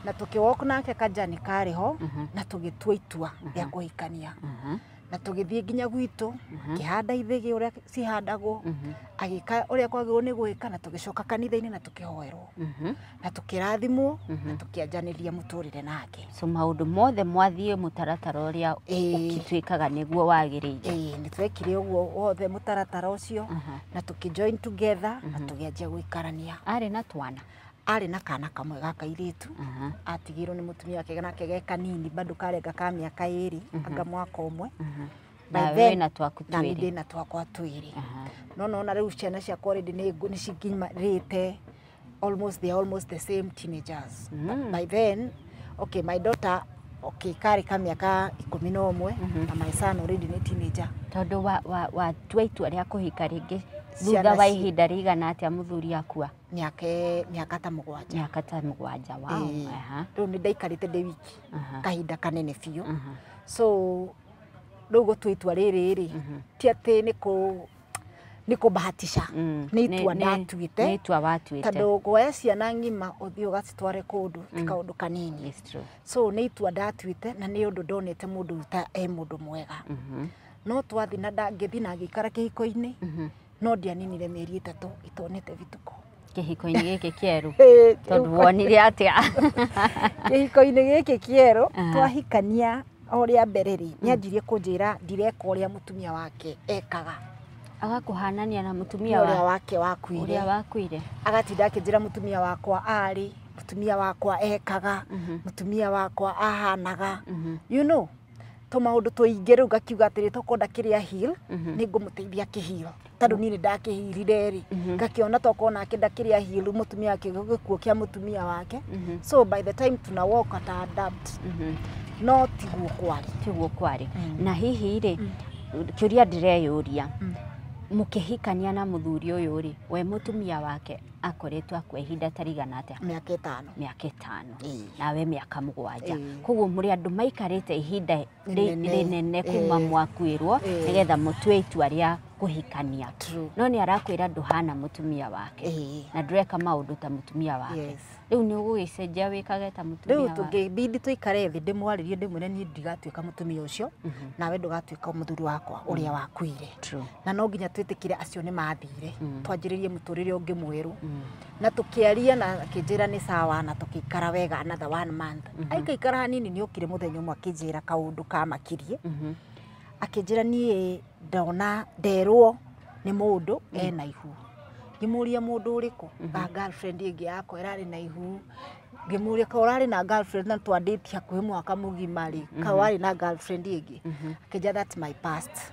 Na tũkĩwalk nake kajani karĩ ho, na tũgĩtua itua rĩa kũhikania, na tũgĩthiĩ nginya gwitũ, kĩhanda ithĩgĩ ũrĩa cihandagwo, agĩka ũrĩa kwagĩrĩirwo nĩ gwĩka, na tũgĩcoka kanitha-inĩ na tũkĩhoerwo na tũkĩrathimwo na tũkĩanjanĩria mũtũrĩre nake. So maũndũ mothe mwathiĩ mũtaratara ũrĩa ũgĩtuĩkaga nĩguo wagĩrĩire? Ĩĩ, nĩ twekire ũguo wothe mũtaratara ũcio, na tũkĩ join together na tũgĩanjia gũikarania. Arĩ na twana? Arĩ na kana kamwe ga kairĩtu, atigirwo nĩ mũtumia wake nake ge kanini bado karenga ka mĩaka 2 anga mwaka ũmwe. Na we na twaku twĩrĩ? Na niĩ ndĩna twakwa twĩrĩ. No nona rĩu ciana ciakwa already nĩ cikinyĩrĩte almost, they are almost the same teenagers. By then, okay, my daughter, okay, karĩ ka mĩaka 11, na my son already nĩ teenager. Tondũ watua itua rĩa kũhika rĩngĩ thutha wa ihinda rĩigana atĩa mũthuri akua? Mĩaka ta 7. Mĩaka ta 7, wow. Rĩu nĩ ndaikarĩte ndĩ wiki kahinda kanene biũ. So rĩu gũtua itua rĩrĩ rĩ, ti atĩ nĩ kũbahatisha, nĩ itua ndatuĩte. Nĩ itua watuĩte. Tondũ kuoya ciana ng'ima ũthiĩ ũgacitware kũndũ ti kaũndũ kanini. So nĩ itua ndatuĩte, na nĩ ũndũ ndonete mũndũ ta e mũndũ mwega. No twathi na ndangĩthi na ngĩikara kĩhiko-inĩ no ndianinire mĩeri 3 itonete vituko. Kĩhiko-inĩ gĩkĩ kĩerũ tondũ wonire atĩa? Kĩhiko-inĩ gĩkĩ kĩerũ twahikania o rĩa mbere rĩ nĩanjirie kũnjĩra ndireka ũrĩa mũtumia wake ekaga. Agakũhanania na mũtumia ũrĩa wake wakuire. Ũrĩa wakuire. Agatinda akĩnjĩra mũtumia wakwa arĩ, mũtumia wakwa ekaga, mũtumia wakwa ahanaga. You know, tũmaũndũ tũingĩ rĩu ngakiuga atĩrĩ tokorwo ndakĩrĩa heal nĩngũmũteithia kĩheal tondũ niĩ nĩndakĩhirire rĩ ngakĩona tokorwo nake ndakĩrĩa heal mũtumia wake gĩkuũ kĩa mũtumia wake. So by the time tuna walk ata adapt no tiguo kwarĩ. Tiguo kwarĩ. Na hihi rĩ kĩũria ndĩreyũria mũkĩhikania na mũthuri ũyũ rĩ we mũtumia wake akoretwo akua ihinda ta rigana atĩa? Mĩaka 5. Mĩaka 5. Nawe mĩaka 7. Koguo mũrĩ andũ maikarĩte ihinda rĩnene kuma mwakuĩrwo nĩgetha mũtue itua rĩa kũhikania. No nĩ arakwĩra ndũhana mũtumia wake na ndũreka maũndũ ta mũtumia wake. Rĩu nĩ ũgũgĩcenjia wĩkage ta mũtumia wake. Rĩu tũngĩbidi tũikare thĩ ndĩmwarĩrie ndĩmwĩre niĩ ndigatuĩka mũtumia ũcio nawe ndũgatuĩka mũthuri wakwa ũrĩa wakuire. Na no nginya twĩtĩkĩre acio nĩ mathire twanjĩrĩrie mũtũrĩre ũngĩ mwerũ. Na tũkĩaria na akĩnjĩra nĩ sawa na tũkĩikara wega another 1 month. Aikaikara hanini nĩ okire mũthenya ũmwe akĩnjĩra kaũndũ kamakirie. Akĩnjĩra niĩ ndona nderwo nĩ mũndũ ena ihu. Ngĩmũria mũndũ ũrĩkũ? Ga girlfriend ĩngĩ yakwa ĩrarĩ na ihu. Ngĩmũria ka ũrarĩ na girlfriend na twandĩtie hakuhĩ mwaka mũgima rĩ ka warĩ na girlfriend ĩngĩ? Akĩnjĩra that's my past.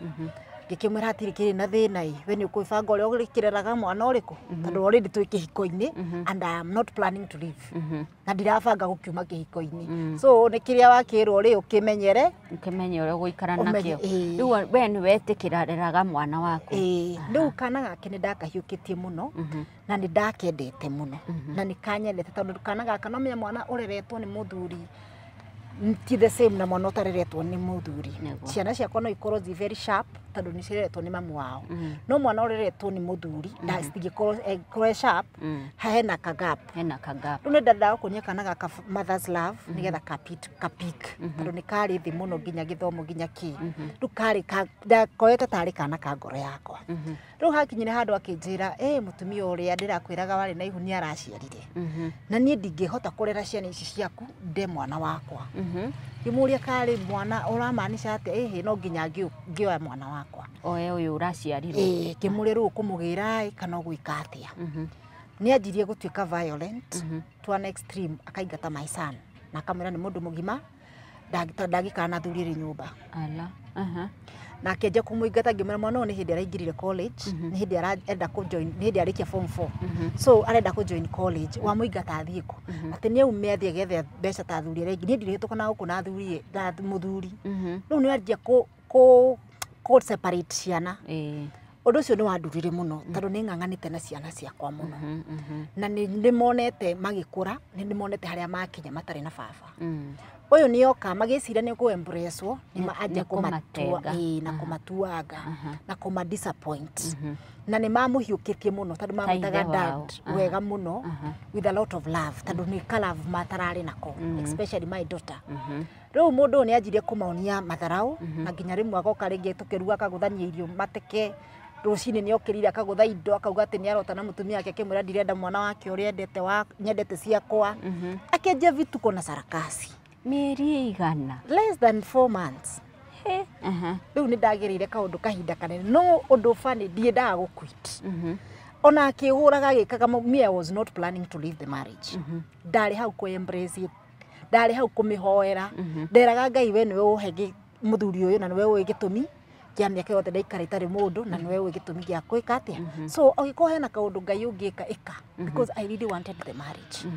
Ngĩkĩmwĩra hatirĩ kĩrĩ na thĩna ĩ we nĩ ũkwĩbanga ũrĩa ũgĩkĩreraga mwana ũrĩkũ tondũ already twĩ kĩhiko-inĩ and I am not planning to leave na ndirabanga gũkiuma kĩhiko-inĩ. So nĩ kĩrĩa wakĩrwo rĩ ũkĩmenyere ũkĩmenye ũrĩa ũgũikara nakĩo. Rĩu we nĩ wetĩkĩra reraga mwana waku. Rĩu kana gake nĩ ndakahiũkĩtie mũno na nĩ ndakendete mũno na nĩ kanyendete tondũ kana gaka no menya mwana ũreretwo nĩ mũthuri ti the same na mwana ũtareretwo nĩ mũthuri. Ciana ciakwa no ikorwo zi very sharp tondũ nĩ cireretwo nĩ mamu wao. No mwana ũreretwo nĩ mũthuri citingĩkorwo sharp hena ka gap. Hena ka gap. Rĩu nĩ ndendaga kuonia kana gaka mother's love nĩgetha kapik tondũ nĩ karĩ thĩ mũno nginya gĩthomo nginya kĩ. Rĩu karĩ ndakoete tarĩ kana ka ngoro yakwa. Rĩu hakinyire handũ akĩnjĩra mũtumia ũrĩa ndĩrakwĩraga warĩ na ihu nĩ araciarire. Na niĩ ndingĩhota kũrera ciana ici ciaku nde mwana wakwa. Ngĩmũria karĩ mwana ũramaanisha atĩa? Ĩhĩ no nginya ngĩoya mwana wakwa. Oe ũyũ ũraciarirwo. Ngĩmũria rĩu ũkũmũgĩra ĩ kana ũgwĩka atĩa? Nĩ anjirie gũtuĩka violent to an extreme akaingata my son na akamwĩra nĩ mũndũ mũgima ndangĩikara na athuri erĩ nyũmba. Ala. Na akĩanjia kũmũingata ngĩmwĩra mwana ũyũ nĩ hĩndĩ araingĩrire college nĩ hĩndĩ arenda kũ join nĩ hĩndĩ arĩkia form 4 so arenda kũ join college wamũingata athiĩ kũ? Atĩ nĩ aume athiĩ agethe mbeca ta athuri arĩa angĩ niĩ ndirĩhĩtũka na gũkũ na athuri na mũthuri. Rĩu nĩ anjia kũ separate ciana. Ũndũ ũcio nĩ wandurire mũno tondũ nĩ ng'ang'anĩte na ciana ciakwa mũno na nĩ ndĩmonete magĩkũra nĩ ndĩmonete harĩa makinya matarĩ na baba. Ũyũ nĩ oka magĩciria nĩ kũ embrace-wo nĩ anjia kũmatua na kũmatuanga na kũma disappoint na nĩ mamũhiũkĩtie mũno tondũ mamwĩtaga dad wega mũno with a lot of love tondũ nĩ ka love matararĩ nako especially my daughter. Rĩu mũndũ ũyũ nĩ anjirie kũmonia matharau na nginya rĩmwe agoka rĩngĩ tũkĩruga akagũthania irio mateke rũcinĩ nĩ okĩrire akagũtha indo akauga atĩ nĩ arota na mũtumia wake akĩmwĩra ndirenda mwana wake ũrĩa endete wa nyendete ciakwa. Akĩanjia vituko na sarakasi. Mĩeri ĩigana? Less than 4 months. Rĩu nĩ ndagĩrĩire kaũndũ kahinda kanene no ũndũ funny ndiendaga gũ quit. Ona akĩhũraga agĩkaga me I was not planning to leave the marriage. Ndarĩ hau kũ embrace it. Ndarĩ hau kũmĩhoera. Nderaga Ngai we nĩwe ũhe mũthuri ũyũ na nĩwe ũĩ gĩtũmi kĩa mĩaka yothe ndaikara itarĩ mũndũ na nĩwe ũĩ gĩtũmi gĩa gwĩka atĩa. So angĩkorwo hena kaũndũ Ngai ũngĩka ĩka because I really wanted the marriage.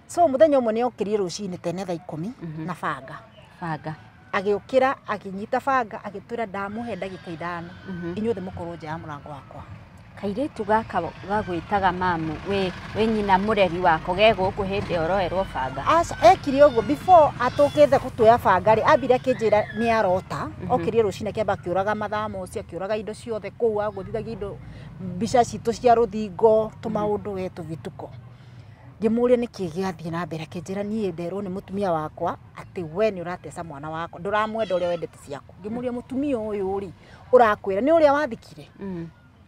So mũthenya ũmwe nĩ okĩrire rũcinĩ tene thaa 10 na banga. Banga. Agĩũkĩra akĩnyita banga agĩtwĩra ndamũhe ndagĩka 5 inyuothe mũkorwo nja ya mũrango wakwa. Kairĩtu gaka gagwĩtaga mamu wĩ nyina mũreri wako ge gũkũ hĩndĩ ĩyo ũroerwo banga. Aca ekire ũguo before atũkĩte gũtuoya banga rĩ ambire akĩnjĩra nĩ arota okĩrire rũcinĩ akĩamba akĩũraga mathamoci akĩũraga indo ciothe kũu agũthithagia indo mbica citũ cia rũthingo tũmaũndũ we tũvituko. Ngĩmũria nĩkĩ gĩathiĩ na mbere, akĩnjĩra niĩ nderwo nĩ mũtumia wakwa atĩ we nĩ ũrateca mwana wakwa, ndũramwenda ũrĩa wendete ciaku. Ngĩmũria mũtumia ũyũ rĩ, ũrakwĩra nĩ ũrĩa wathikire?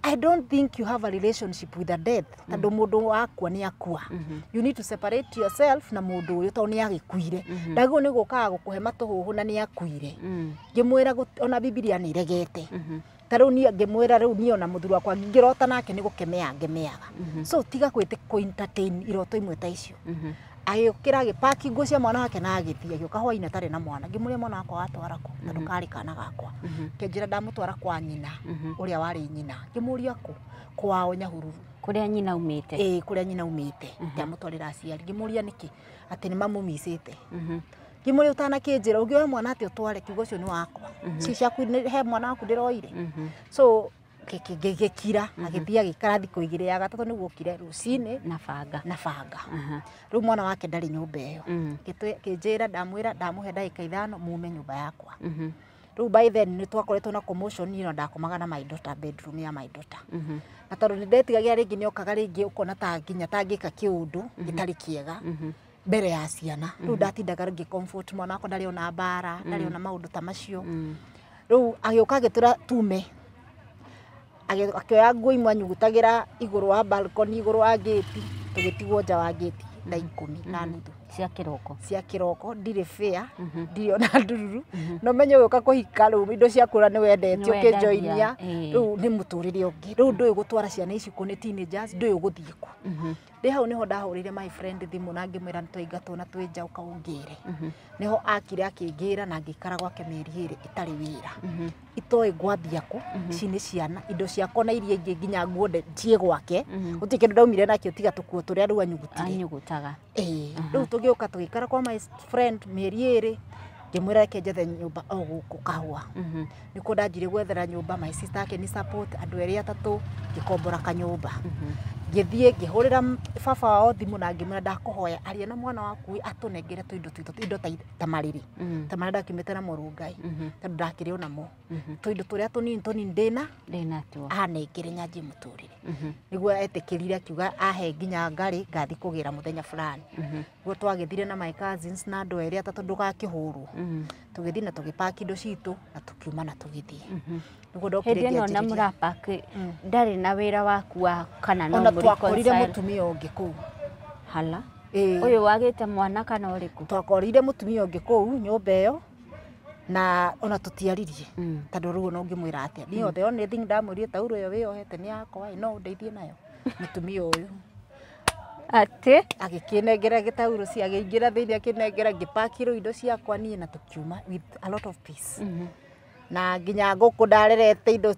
I don't think you have a relationship with a death. Tondũ mũndũ wakua nĩ akua. You need to separate yourself na mũndũ ũyũ tondũ nĩ agĩkuire. Ndagĩrĩirwo nĩ gũkaga gũkũhe matũhũhũ na nĩ akuire. Ngĩmwĩra ona Bibilia nĩ iregete. Ta rĩu niĩ ngĩmwĩra rĩu niĩ ona mũthuri wakwa ngĩrota nake nĩ gũkemea ngemeaga. So tiga kũ entertain iroto imwe ta icio. Agĩũkĩra agĩpaki nguo cia mwana wake na agĩthiĩ, agĩũka hwainĩ atarĩ na mwana. Ngĩmũria mwana wakwa watwara kũ? Tondũ karĩ kana gakwa. Kĩnjĩra ndamũtwara kwa nyina ũrĩa warĩ nyina. Ngĩmũria kũ? Kwao Nyahururu. Kũrĩa nyina umĩte? Ĩĩ, kũrĩa nyina umĩte. Ndamũtwarĩra aciari. Ngĩmũria nĩkĩ? Atĩ nĩ mamũmicĩte. Ngĩmũria ũtanakĩnjĩra ũngĩoya mwana atĩ ũtware, kiugo ũcio nĩ wakwa. Ci ciaku he mwana waku ndĩroire. So gĩkira agĩthiĩ agĩikara thikũ igĩrĩ, ya gatatũ nĩguo okire rũcinĩ na banga. Na banga. Rĩu mwana wake ndarĩ nyũmba ĩyo. Kĩnjĩra ndamwĩra ndamũhe ndagĩka 5 mume nyũmba yakwa. Rĩu by then nĩ twakoretwo na commotion, niĩ no ndakomaga na my daughter bedroom ya my daughter. Na tondũ nĩ ndetigagĩra rĩngĩ nĩ okaga rĩngĩ ũkona ta nginya ta ngĩka kĩũndũ gĩtarĩ kĩega mbere ya ciana. Rĩu ndatindaga ngĩ comfort mwana wakwa, ndarĩ ona mbara, ndarĩ ona maũndũ ta macio. Rĩu agĩũka agĩtwĩra tume. Akĩoya nguo imwe anyugutagĩra igũrũ wa balcony, igũrũ wa gate, tũgĩtigwo nja wa gate thaa 10:30 cia kĩroko. Cia kĩroko, ndirĩ fair, ndirĩ ona ndururu. No menye ũgĩũka kũhika rĩu indo cia kũra nĩ wendete ũkĩnjoinia, rĩu nĩ mũtũrĩre ũngĩ. Rĩu ndũĩ gũtwara ciana ici kũ, nĩ teenagers, ndũĩ ũgũthiĩ kũ. Ndĩ hau nĩho ndahũrĩire my friend thimũ na ngĩmwĩra nĩ twaingatwo na twĩ nja ũka ũngĩre. Nĩho akire akĩngĩra na ngĩikara gwake mĩeri 2 ĩtarĩ wĩra. Itoĩ ngwambia kũ, ici nĩ ciana, indo ciakwa na iria ingĩ nginya nguo ciĩ gwake. Gũtirĩ kĩndũ ndaumire nakĩo tiga tũkuo tũrĩa rĩu anyugutire. Anyugutaga. Ĩĩ, rĩu tũgĩũka tũgĩikara kwa my friend mĩeri 2, ngĩmwĩra reke njethe nyũmba o gũkũ Kahũa. Nĩkuo ndanjirie gwethera nyũmba, my sister ake ni support, andũ erĩ atatũ, ngĩkombora kanyũmba. Ngĩthiĩ ngĩhũrĩra baba wao thimũ na ngĩmwĩra ndakũhoya aria na mwana waku atũnengere tũindo twitũ, indo ta marĩrĩ. Ta marĩa ndakiumĩte namo Rongai, tondũ ndakĩrĩ onamo. Tũindo tũrĩa tũnini tũnini ndĩna, Ndĩnatuo. anengere nyanjie mũtũrĩre. Nĩguo etĩkĩrire akiuga ahe nginya ngarĩ ngathiĩ kũgĩra mũthenya fulani. Nĩguo twagĩthire na my cousins na andũ erĩ atatũ ndũgakĩhũrwo. Tũgĩthiĩ na tũgĩpaki indo citũ na tũkiuma na tũgĩthiĩ. Nĩguo ndokire Hĩndĩ ĩno na ngĩanjĩrĩria. mũrapaki ndarĩ na wĩra waku wa kana no Ona mũri twakorire reconcile? mũtumia ũngĩ kũu. Hala. Ĩĩ. Ũyũ wagĩte mwana kana ũrĩkũ? Twakorire mũtumia ũngĩ kũu nyũmba ĩyo na ona tũtiaririe. Tondũ rĩu ona ũngĩmwĩra atĩa. Niĩ the only thing ndamwĩrire taurũ ĩyo wĩyohete nĩ yakwa ĩ, no ũndeithie nayo. Mũtumia ũyũ. Atĩ? Agĩkĩnengera gĩtaurũ cia agĩingĩra thĩinĩ akĩnengera, ngĩpaki rĩu indo ciakwa niĩ na tũkiuma with a lot of peace. Na nginya ngũkũ ndarerete indo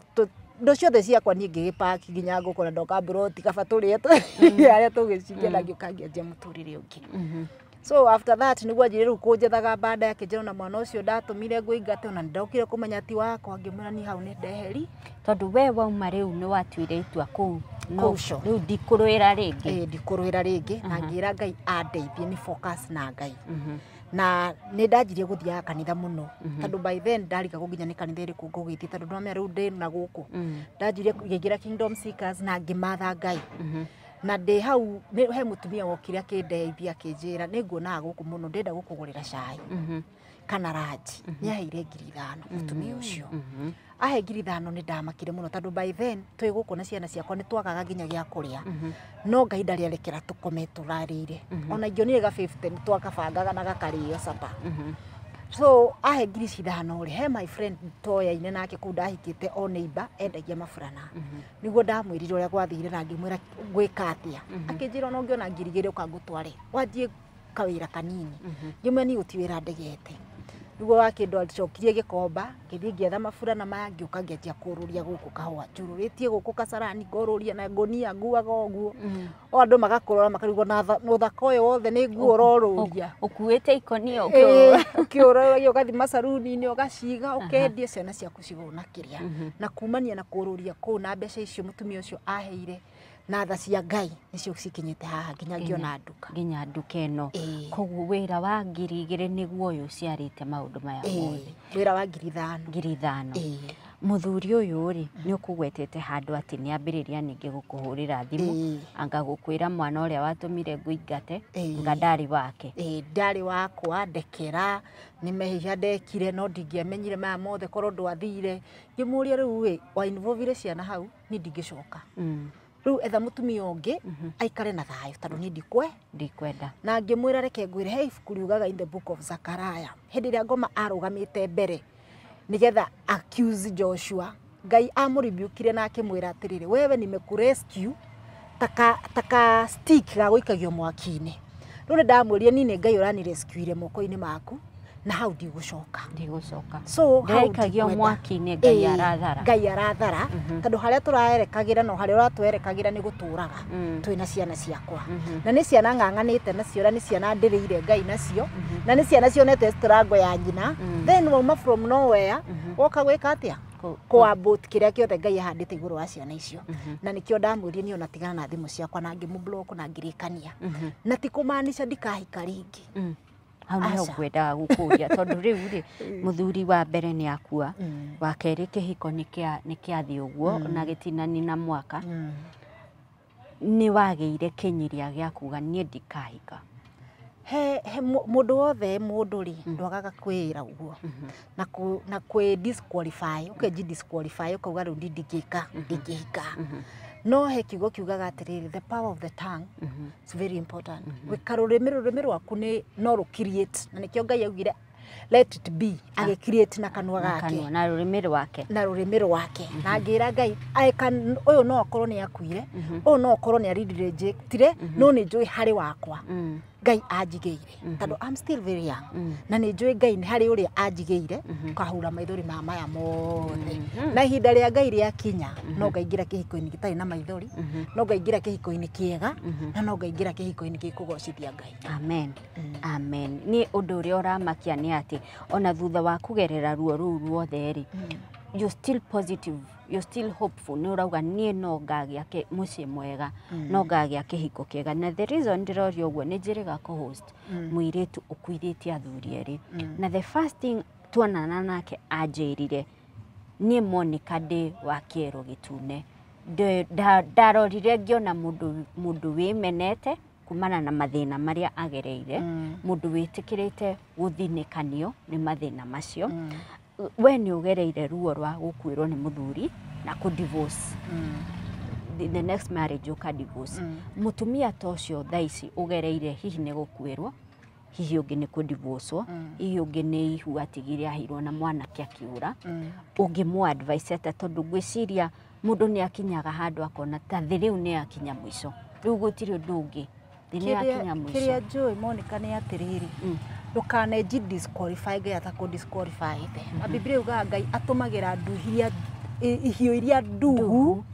indo ciothe ciakwa niĩ ngĩgĩpaki nginya ngũkũ na ndoka mburoti kaba tũrĩe harĩa tũgĩcingia na ngĩũka ngĩanjia mũtũrĩre ũngĩ. So after that nĩguo anjire rĩu kũnjethaga baadaye akĩnjĩra ona mwana ũcio ndatũmire ngũingate ona nĩndokire kũmenya ti wakwa, ngĩmwĩra niĩ hau nĩ ndeheri. Tondũ we wauma rĩu nĩ watuire itua kũu. No, Kũu Shaw. rĩu ndikũrũĩra rĩngĩ. Ĩĩ, ndikũrũĩra rĩngĩ na ngĩra Ngai andeithie nĩ focus na Ngai. Na nĩ ndanjirie gũthiaga kanitha mũno tondũ by then ndarigagwo nginya nĩ kanitha ĩrĩkũ ngũgĩthiĩ tondũ ndĩramenya rĩu ndĩ na gũkũ. Ndanjirie ngĩingĩra Kingdom Seekers na ngĩmatha Ngai. Na ndĩ hau he mũtumia wokire akĩndeithia akĩnjĩra nĩ nguonaga gũkũ mũno ndĩrenda gũkũgũrĩra cai kana ranji. Nĩ aheire 5,000 mũtumia ũcio. Ahe 5,000 nĩ ndamakire mũno tondũ by then twĩ gũkũ na ciana ciakwa nĩ twagaga nginya gĩa kũrĩa. No Ngai ndarĩ arekera tũkome tũrarĩire. Ona ingĩonire ga 50 nĩ twakabangaga na gakarĩo supper. So ahe 5,000 rĩ, he my friend toyaine nake kũu ndahikĩte o neighbor endagia maburana. Nĩguo ndamwĩrire ũrĩa gwathire na ngĩmwĩra ngwĩka atĩa. Akĩnjĩra ona ũngĩona 2,000 ũka ngũtware wanjie kawĩra kanini. Ngĩmwĩra niĩ gũtirĩ wĩra ndegete. Nĩguo wakĩndũ acokirie gĩkomba, ngĩthiĩ ngĩetha maburana maya ngĩũka ngĩanjia kũrũria gũkũ Kahũa. Njũrũrĩtie gũkũ Kasarani ngorũria na ngũnia nguaga ũguo. O andũ magakũrora makarigwo na ũthaka ũyũ wothe nĩ nguo ũrorũria. Ũkuĩte ikũnia ũkĩũrũra. Ũkĩũrũragia ũgathiĩ macaruni-inĩ ũgaciga ũkendia ciana ciaku cigũna kĩrĩa. Na kumania na kũrũria kũu na mbeca icio mũtumia ũcio aheire na tha cia Ngai nĩcio cikinyĩte haha nginya ngĩona nduka. Nginya nduka ĩno. Koguo wĩra wa 2,000 nĩguo ũyũ ũciarĩte maũndũ maya mothe. Wĩra wa 5,000. 5,000. Muthuri uyu ri ni ukugwetete handu ati ni ambiriria ningi gukuhurira thimu anga gukwira mwana uria watumire nguingate nga ndari wake. Ndari wakwa ndekera ni mehia ndekire no ndingiamenyire maya mothe korwo ndwathire. Ngimuria riu ĩ wa involve ciana hau ni ndingicoka. Riu etha mutumia ungi aikare na thayo tondu ni ndikwenda. Na ngimwira reke ngwire he ibuku riugaga in the book of Zachariah hindi ria ngoma arugamite mbere nigetha accuse Joshua, Ngai amũrebuke na akimwira atiriri wewe nimekurescue taka stick ga guikagio mwaki-ini. Riu ndamwĩrire ni nĩ Ngai ũrani rescue moko-inĩ maku na hau ndigucoka. So ndaikagio mwaki-inĩ Ngai arathara. Ngai arathara tondu haria turaerekagira no haria uratwerekagĩra nĩ gũtũraga twĩna ciana ciakwa. Na nĩ ciana ng'ang'anĩte nacio na nĩ ciana ndĩrĩire Ngai nacio na nĩ ciana cionete struggle ya nyina. Then wauma from nowhere woka gwĩka atĩa? Kũabot kĩrĩa kĩothe Ngai ahandĩte igũrũ wa ciana icio. Na nĩkĩo ndamwĩrire niĩ ona tigana na thimũ ciakwa na ngĩmũblock na ngĩrĩkania. Na ti kũmaanisha ndikahika rĩngĩ. Hau niho ngwendaga gũkũria tondu riu ri muthuri wa mbere ni akua, wa keri kĩhiko nĩ kĩathiĩ ũguo na gĩtinani na mwaka. Nĩ wagĩire kĩnyiria gĩa kuga niĩ ndikahika? He mũndũ wothe mũndũ ri ndwagaga kwĩra ũguo na kwĩ disqualify ũkenji disqualify ũkauga rĩu ndingĩka ndingĩhika. No he kiugo kiugaga atĩrĩrĩ the power of the tongue is very important. Gwĩka rũrĩmĩ rwaku nĩ no rũ create na nĩkĩo Ngai augire let it be agĩ create na kanua gake na rũrĩmĩ rwake na rũrĩmĩ rwake. Na ngĩra Ngai ũyũ no akorwo nĩ akuire, ũyũ no akorwo nĩ arirejectire, no nĩ njũĩ harĩ wakwa Ngai anjigĩire tondũ I'm still very young na nĩ njũĩ Ngai nĩ harĩ ũrĩa anjigĩire kahura maithori ma maya mothe. Na ihinda rĩa Ngai rĩakinya no ngaingĩra kĩhiko-inĩ gĩtarĩ na maithori, no ngaingĩra kĩhiko-inĩ kĩega na no ngaingĩra kĩhiko-inĩ gĩkũgocithia Ngai. Amen. Amen. Nĩ ũndũ ũrĩa ũramakia nĩ atĩ ona thutha wa kũgerera ruo rũu ruothe rĩ, you're still positive, you're still hopeful. Nĩ ũrauga niĩ no ngagĩa mũciĩ mwega, no ngagĩa kĩhiko kĩega. Na the reason ndĩroria ũguo nĩ njĩrĩga kũ-host mũirĩtu ũkuithĩtie athuri erĩ. Na the first thing tuonana nake anjĩrire niĩ Monica ndĩ wa kĩero gĩtune. Ndarorire ngĩona mũndũ wĩmenete kumana na mathĩna marĩa agereire, mũndũ wĩtĩkĩrĩte gũthinĩkanio nĩ mathĩna macio. We nĩ ũgereire ruo rwa gũkuĩrwo nĩ mũthuri na kũ divorce. The next marriage ũka divorce. Mũtumia ta ũcio thaa ici ũgereire hihi nĩ gũkuĩrwo, hihi ũngĩ nĩ kũ divorce, hihi ũngĩ nĩ ihu atigire aheirwo na mwanake akĩũra. Ũngĩmũ advice atĩa? Tondũ ngwĩciria mũndũ nĩ akinyaga handũ akona ta thĩ rĩu nĩ akinya mũico, rĩu gũtirĩ ũndũ ũngĩ, thĩ nĩ akinya mũico. Kĩrĩa njũĩ Monica nĩ atĩrĩrĩ, ndũkanenji disqualify Ngai atakũ disqualify te. Na Biblia yugaga Ngai atũmagĩra nduhi ihiũ iria nduhu,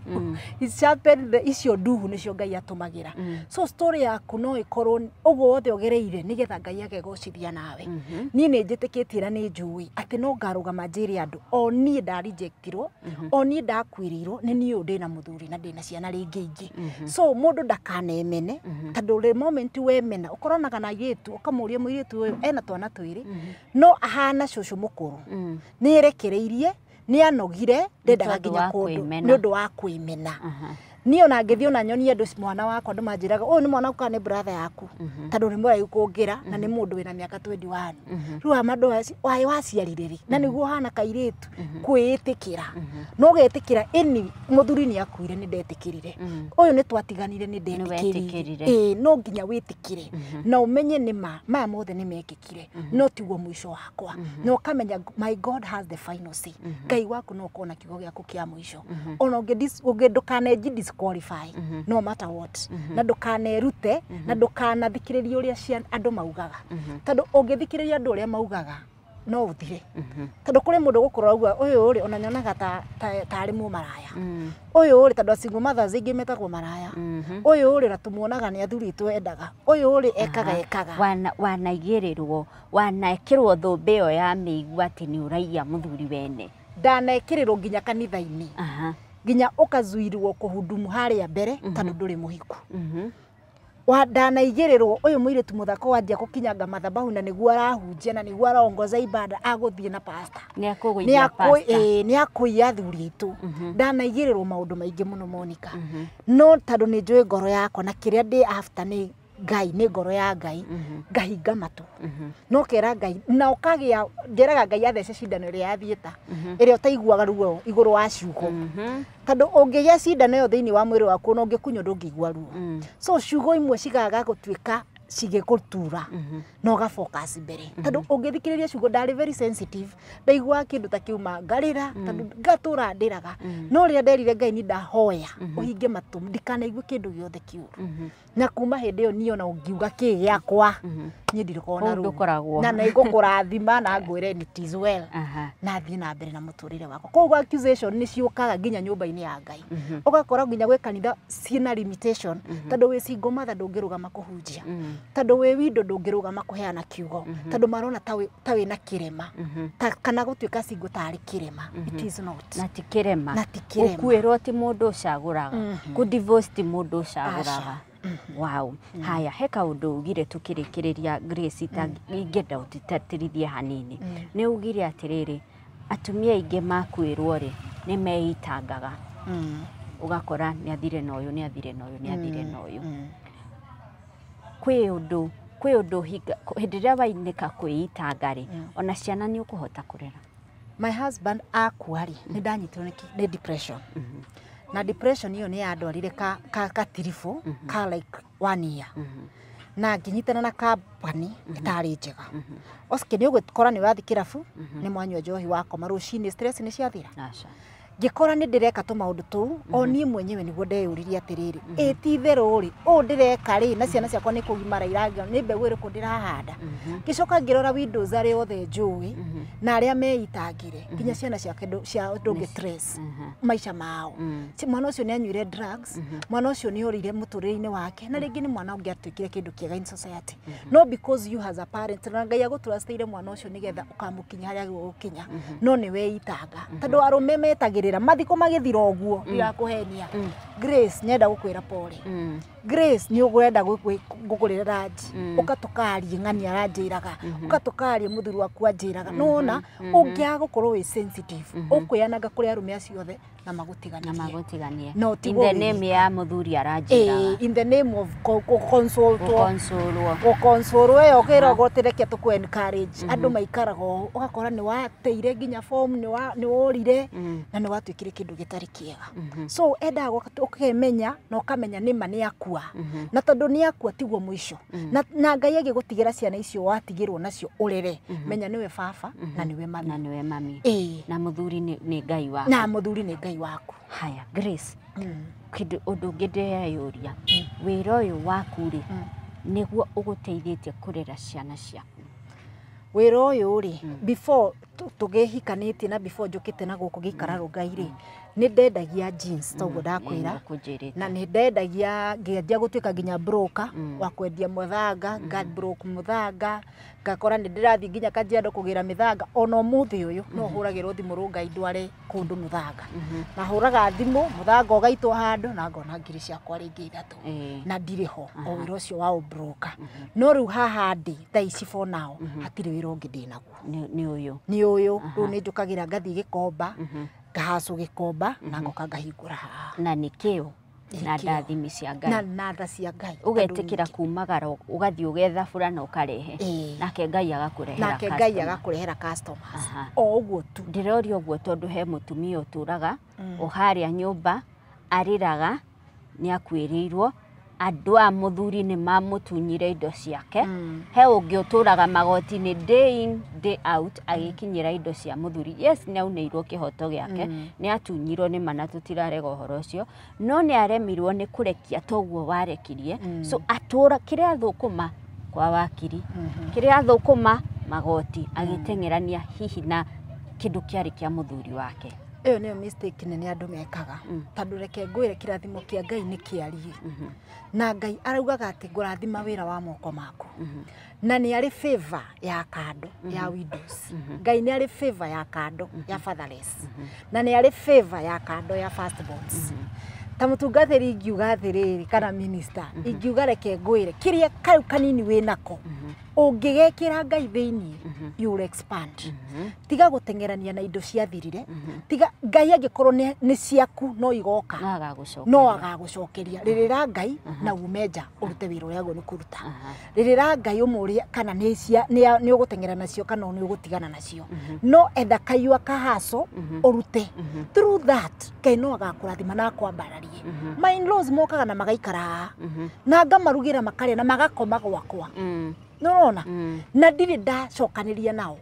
icio nduhu nĩcio Ngai atũmagĩra. So story yaku no ĩkorwo ũguo wothe ũgereire nĩgetha Ngai agegocithia nawe. Niĩ nĩ njĩtĩkĩtie na nĩ njũĩ atĩ no ngarũgama njĩre andũ o niĩ ndarejectirwo, o niĩ ndakuĩrĩirwo, nĩ niĩ ũyũ ndĩna mũthuri na ndĩna ciana rĩngĩ ingĩ. So mũndũ ndakanemene tondũ the moment wemena ũkoranaga na airĩtu ũkamũria mũirĩtu ũyũ ena twana twĩrĩ no ahana cũcũ mũkũrũ, nĩ erekereirie, nĩ anogire, ndendaga nginya kũndũ nĩ ũndũ wa kwĩmena. Niĩ ona ngĩthiĩ ona nyonie andũ mwana wakwa andũ manjĩraga ũyũ nĩ mwana waku kana nĩ brother yaku tondũ nĩ mũraihu kũngĩra na nĩ mũndũ wĩna mĩaka 21. Rĩu andũ waĩ waciarire rĩ na nĩguo ũhana kairĩtu kwĩĩtĩkĩra no ũgetĩkĩra ĩni mũthuri nĩ akuire nĩ ndetĩkĩrire, ũyũ nĩ twatiganire nĩ ndetĩkĩrire. Ĩĩ no nginya wĩtĩkĩre na ũmenye nĩ ma maya mothe nĩ mekĩkire no tiguo mũico wakwa, na ũkamenya my God has the final say. Ngai waku no ũkorwo na kiugo gĩaku kĩa mũico. Ona ũngĩ ndũkanenji disqualify no matter what, na ndũkanerute na ndũkanathikĩrĩrie ũrĩa andũ maugaga tondũ ũngĩthikĩrĩria andũ ũrĩa maugaga no ũthire. Tondũ kũrĩ mũndũ gũkorwo auga ũyũ ũrĩ ona nyonaga ta arĩ mũmaraya, ũyũ ũrĩ tondũ single mothers aingĩ metagwo maraya, ũyũ ũrĩ na tũmuonaga nĩ athurĩtwo endaga, ũyũ ũrĩ ekaga ekaga. Wanaigĩrĩrwo wanekĩrwo thũmbĩ ĩyo ya mĩigua atĩ nĩ ũraiya mũthuri wene. Ndanekĩrĩrwo nginya kanitha-inĩ, nginya ũkazuirwo kũhudumu harĩa mbere tondũ ndũrĩ mũhiku. Wa ndanaigĩrĩrwo ũyũ mũirĩtu mũthaka wanjia gũkinyanga mathabahu na nĩguo arahunjia na nĩguo arongoza ibada agũthiĩ na pastor. Nĩ akũiya athuri aitũ. Ndanaigĩrĩrwo maũndũ maingĩ mũno Monica. No tondũ nĩ njũĩ ngoro yakwa na kĩrĩa ndĩ after nĩ Ngai, nĩ ngoro ya Ngai, ngahinga matũ. No kera Ngai na ũkagĩa njeraga Ngai athece cindano ĩrĩa ya thieta ĩrĩa ũtaiguaga ruo igũrũ wa ciugo. Tondũ ũngĩgĩa cindano ĩyo thĩinĩ wa mwĩrĩ waku na ũngĩkunywo ndũngĩigua ruo. So ciugo imwe cigaga gũtuĩka cigĩgũtura na ũga focus mbere. Tondũ ũngĩthikĩrĩria ciugo ndarĩ very sensitive, ndaiguaga kĩndũ ta kĩuma ngarĩra tondũ ngatũra ndĩraga. No rĩrĩa nderire Ngai ni ndahoya ũhinge matũ ndikanaigue kĩndũ gĩothe kĩũru. Na kuma hĩndĩ ĩyo niĩ ona ũngiuga kĩ gĩakwa niĩ ndirĩkoragwo na ruo na nĩngũkũrathima na ngwĩre it is well na thiĩ na mbere na mũtũrĩre wakwa. Koguo accusation nĩ ciũkaga nginya nyũmba-inĩ ya Ngai. Ũgakora nginya gwĩ kanitha ciĩna limitation tondũ wĩ single mother ndũngĩrũgama kũhunjia, tondũ wĩ windo ndũngĩrũgama kũheana kiugo, tondũ marona ta wĩna kĩrema kana gũtuĩka single tarĩ kĩrema. It is not. Na ti kĩrema. Gũkuĩrwo ti mũndũ ũcagũraga, kũ divorce ti mũndũ ũcagũraga. Wow. Haya, he kaũndũ ugire tukĩrĩkĩrĩria Grace ingĩenda ũtĩtĩrithie hanini. Nĩ ugire atĩrĩrĩ, atumia aingĩ makuĩrwo rĩ nĩ meitangaga. Ũgakora nĩ athire na ũyũ, nĩ athire na ũyũ, nĩ athire na ũyũ. Kwĩ ũndũ hĩndĩ ĩrĩa wainĩka kwĩitanga rĩ, ona ciana nĩ ũkũhota kũrera. My husband akua rĩ, nĩ ndanyitirwo nĩ depression. Na depression ĩyo nĩ yandwarire ka tiribũ ka like 1 year. Na ngĩnyitana na company ĩtarĩ njega. Oske nĩ ũgũkora nĩ wathiĩ kĩrabu, nĩ mwanyua njohi wakoma rũcinĩ stress nĩ ciathira. Ngĩkora nĩ ndĩreka tũmaũndũ tũu, o niĩ mwenyewe nĩguo ndeyũririe atĩrĩrĩ, ĩ ti itherũ rĩ, ũũ ndĩreka rĩ, na ciana ciakwa nĩ kũgimara iragĩa, nĩ mbegũ ĩrĩkũ ndĩrahanda. Ngĩcoka ngĩrora windows arĩa othe njũĩ na arĩa meitangire, nginya ciana ciake ciao ndũngĩ trace maica mao. Mwana ũcio nĩ anyuire drugs, mwana ũcio nĩ orire mũtũrĩre-inĩ wake, na rĩngĩ nĩ mwana ũngĩatuĩkire kĩndũ kĩega in society. No because you as a parent, na Ngai agũtrustĩire mwana ũcio nĩgetha ũkamũkinya harĩa agĩrĩirwo gũkinya, no nĩ weitanga. Tondũ arũme metagĩrĩra mathiko magĩthira ũguo ndirakuhenia. Grace nyenda gũkwĩra pole. Grace nĩ ũkwenda gũkũrĩra ranji, ũgatũkarie ng'ania aranjĩraga, ũgatũkarie mũthuri waku anjĩraga. Nĩwona ũngĩaga gũkorwo wĩ sensitive, ũkwĩananga kũrĩ arũme acio othe na magũtiganie. No in the name ya mũthuri aranjĩraga. In the name of gũconsolwo ĩyo ũkĩragwo atĩ reke tũkũ encourage. Andũ maikaraga ũũ, ũgakora nĩ wateire nginya form, nĩ worire na nĩ watuĩkire kĩndũ gĩtarĩ kĩega. So endaga ũkemenya na ũkamenya nĩma nĩ akua. Na tondũ nĩ akua tiguo mũico. Na Ngai agĩgũtigĩra ciana icio watigĩrwo nacio ũrere, menya nĩwe baba na nĩwe mami. Na nĩwe mami. Na mũthuri nĩ Ngai waku. Na mũthuri nĩ Ngai waku. Haya, Grace, kĩndũ ũndũ ũngĩ ndĩreyũria, wĩra ũyũ waku rĩ, nĩguo ũgũteithĩtie kũrera ciana ciaku? Wĩra ũyũ rĩ, before tũgĩhikanĩtie na before njũkĩte na gũkũ gĩikara Rũngai rĩ, nĩ ndendagia jeans toguo ndakwĩra, na nĩ ndendagia ngĩanjia gũtuĩka nginya broker wa kwendia mũthanga, nga broke mũthanga, ngakora nĩ ndĩrathiĩ nginya Kajiado kũgĩra mĩthanga. Ona ũmũthĩ ũyũ no hũragĩrwo thimũ Rũngai ndware kũndũ mũthanga, na hũraga thimũ mũthanga ũgaitwo handũ na ngona ngiri ciakwa rĩngĩ 3 na ndirĩ ho o wĩra ũcio wa ũbroker. No rĩu haha ndĩ thaa ici for now hatirĩ wĩra ũngĩ ndĩnaguo, nĩ ũyũ nĩ ũyũ. Rĩu nĩ njũkagĩra ngathiĩ Gĩkomba, ngahacwo Gĩkomba na ngoka ngahingũra haha. Na nĩ kĩo na ndathimi cia Ngai, na tha cia Ngai. Ũgetĩkĩra kumagara ũgathiĩ ũgetha burana ũkarehe, nake Ngai agakũrehera, nake Ngai agakũrehera customers o ũguo tu. Ndĩroria ũguo tondũ he mũtumia ũtũraga o harĩa nyũmba arĩraga nĩ akuĩrĩirwo, andũ a mũthuri nĩ mamũtunyire indo ciake. He ũngĩ ũtũraga magoti-inĩ day in day out agĩkinyĩra indo cia mũthuri. Yes, nĩ aunĩirwo kĩhoto gĩake, nĩ atunyirwo nĩ mana, tũtirarega ũhoro ũcio, no nĩ aremirwo nĩ kũrekia toguo warekirie. So atũra kĩrĩa athũkũma kwa wakiri, kĩrĩa athũkũma magoti, agĩteng'erania hihi na kĩndũ kĩarĩ kĩa mũthuri wake. Ĩyo nĩyo mistake nene andũ mekaga, tondũ reke ngwĩre kĩrathimo kĩa Ngai nĩ kĩariĩ, na Ngai araugaga atĩ ngũrathima wĩra wa moko maku, na nĩ arĩ favor ya kando ya widows. Ngai nĩ arĩ favor ya kando ya fatherless, na nĩ arĩ favor ya kando ya firstborns. Ta mũtungatĩri ingiuga atĩrĩrĩ kana minister ingiuga reke ngwĩre kĩrĩa kau kanini wĩnako ũngĩgekĩra Ngai thĩinĩ you will expand. Tiga gũteng'erania na indo ciathirire, tiga Ngai angĩkorwo nĩ ciaku no igoka no agagũcokeria. Rĩrĩra Ngai na ume nja ũrute wĩra ũrĩa agwo nĩ kũruta. Rĩrĩra Ngai ũmũrie kana nĩ ũgũteng'era nacio kana nĩ ũgũtigana nacio, no etha kaiyua kahaco ũrute. Through that Ngai no agakũrathima na akwambararie. My in-laws mokaga na magaikara haha na ngamarugĩra makarĩa na magakoma gwakwa. Nĩũrona? Na ndirĩ ndacokanĩria nao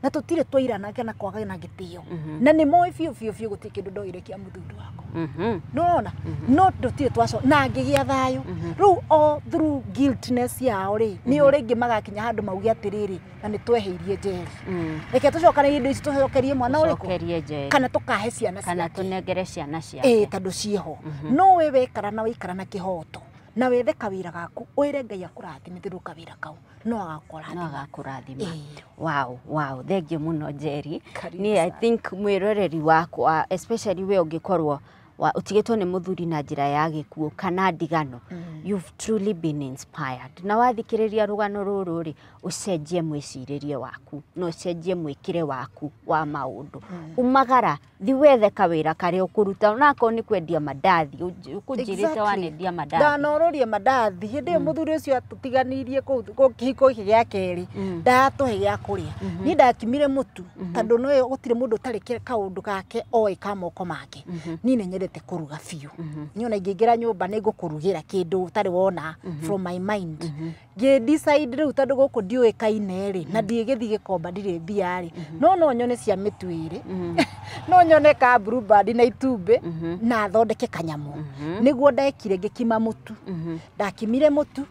na tũtirĩ twairana kana kwaga na gĩtĩo, na nĩ moĩ biũ biũ biũ gũtirĩ kĩndũ ndoire kĩa mũthuri wakwa. Nĩũrona? No tũtirĩ twaco na ngĩgĩa thayũ. Rĩu o through guiltiness yao rĩ, nĩo rĩngĩ magakinya handũ mauge atĩrĩrĩ, na nĩ tweheirie Njeri, reke tũcokanĩrie indo ici tũcokerie mwana ũrĩkũ, kana tũkahe ciana ciake, kana tũnengere ciana ciake, tondũ ciĩho. No we wekara na waikara na kĩhoto na wethe kawĩra gaku wĩre Ngai akũrathime through kawĩra kau no agakũrathima. Wow, wow, thank you mũno Njeri. Niĩ I think mwĩroreri wakwa especially we ũngĩkorwo ũtigĩtwo nĩ mũthuri na njĩra ya gĩkuũ kana ndigano, you've truly been inspired. Na wathikĩrĩria rũgano rũrũ rĩ, ũcenjie mwĩcirĩrie waku na ũcenjie mwĩkĩre waku wa maũndũ. Umagara thi wethe kawĩra karĩa ũkũruta, onakorwo nĩ kwendia mandathi, ũkũnjĩrĩte wanendia mandathi. Ndanorũria mandathi hĩndĩ ĩyo mũthuri ũcio atũtiganirie kũu kĩhiko gĩkĩ gĩa kerĩ, ndatũhe gĩa kũrĩa. Niĩ ndakimire mũtu tondũ no gũtirĩ mũndũ ũtarĩ kaũndũ gake oĩ ka moko make. Niĩ nĩ nyendete kũruga biũ. Niĩ ona ingĩingĩra nyũmba nĩ ngũkũrugĩra kĩndũ ũtarĩ wona from my mind. Ngĩ decide rĩu tondũ gũkũ ndiũĩkaine rĩ, na ndiĩgĩthiĩ gĩkomba ndirĩ mbia rĩ, no nyone cia mĩtu ĩrĩ, no nyone ka Blue Band na itumbĩ na thondeke kanyamũ. Nĩguo ndekire ngĩkima mũtu. Ndakimire mũtu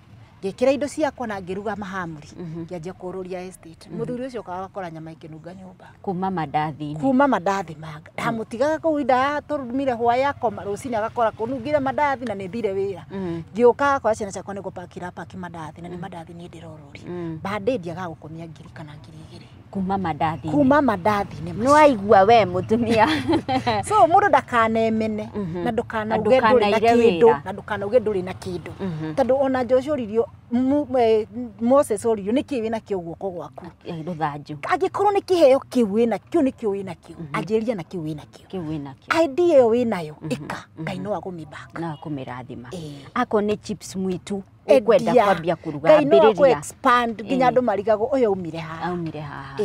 ngĩkĩra indo ciakwa na ngĩruga mahamuri, ngĩanjia kũrũria estate. Mũthuri ũcio okaga agakora nyama ikĩnunga nyũmba kuma mandathi-inĩ, kuma mandathi manga. Ndamũtigaga kũu ndatũrumire hwaĩ akoma, rũcinĩ agakora kũnungire mandathi na nĩ thire wĩra. Ngĩũka agakora ciana ciakwa nĩ gũpakĩra paki mandathi na nĩ mandathi niĩ ndĩrorũria. Bandĩ ndiagaga gũkomia 1000 kana 2000 kuma mandathi-inĩ, kuma mandathi-inĩ. Nĩ waigua we mũtumia. So mũndũ ndakanemene na ndũkanauge ndũrĩ na kĩndũ, na ndũkanauge ndũrĩ na kĩndũ, tondũ ona Joshua oririo, Moses oririo nĩkĩ wĩna kĩo guoko gwaku, rũthanju. Angĩkorwo nĩ kĩheo kĩu wĩna kĩo, nĩkĩo wĩna kĩo, anjĩrĩria na kĩu wĩna kĩo, kĩu wĩna kĩo, idea ĩyo wĩnayo ĩka, Ngai no agũmĩback, no akũmĩrathima. Akorwo nĩ chips mwitu ũkwenda kwambia kũruga, Ngai no akũ expand nginya andũ marigagwo ũyũ aumire haha, aumire haha.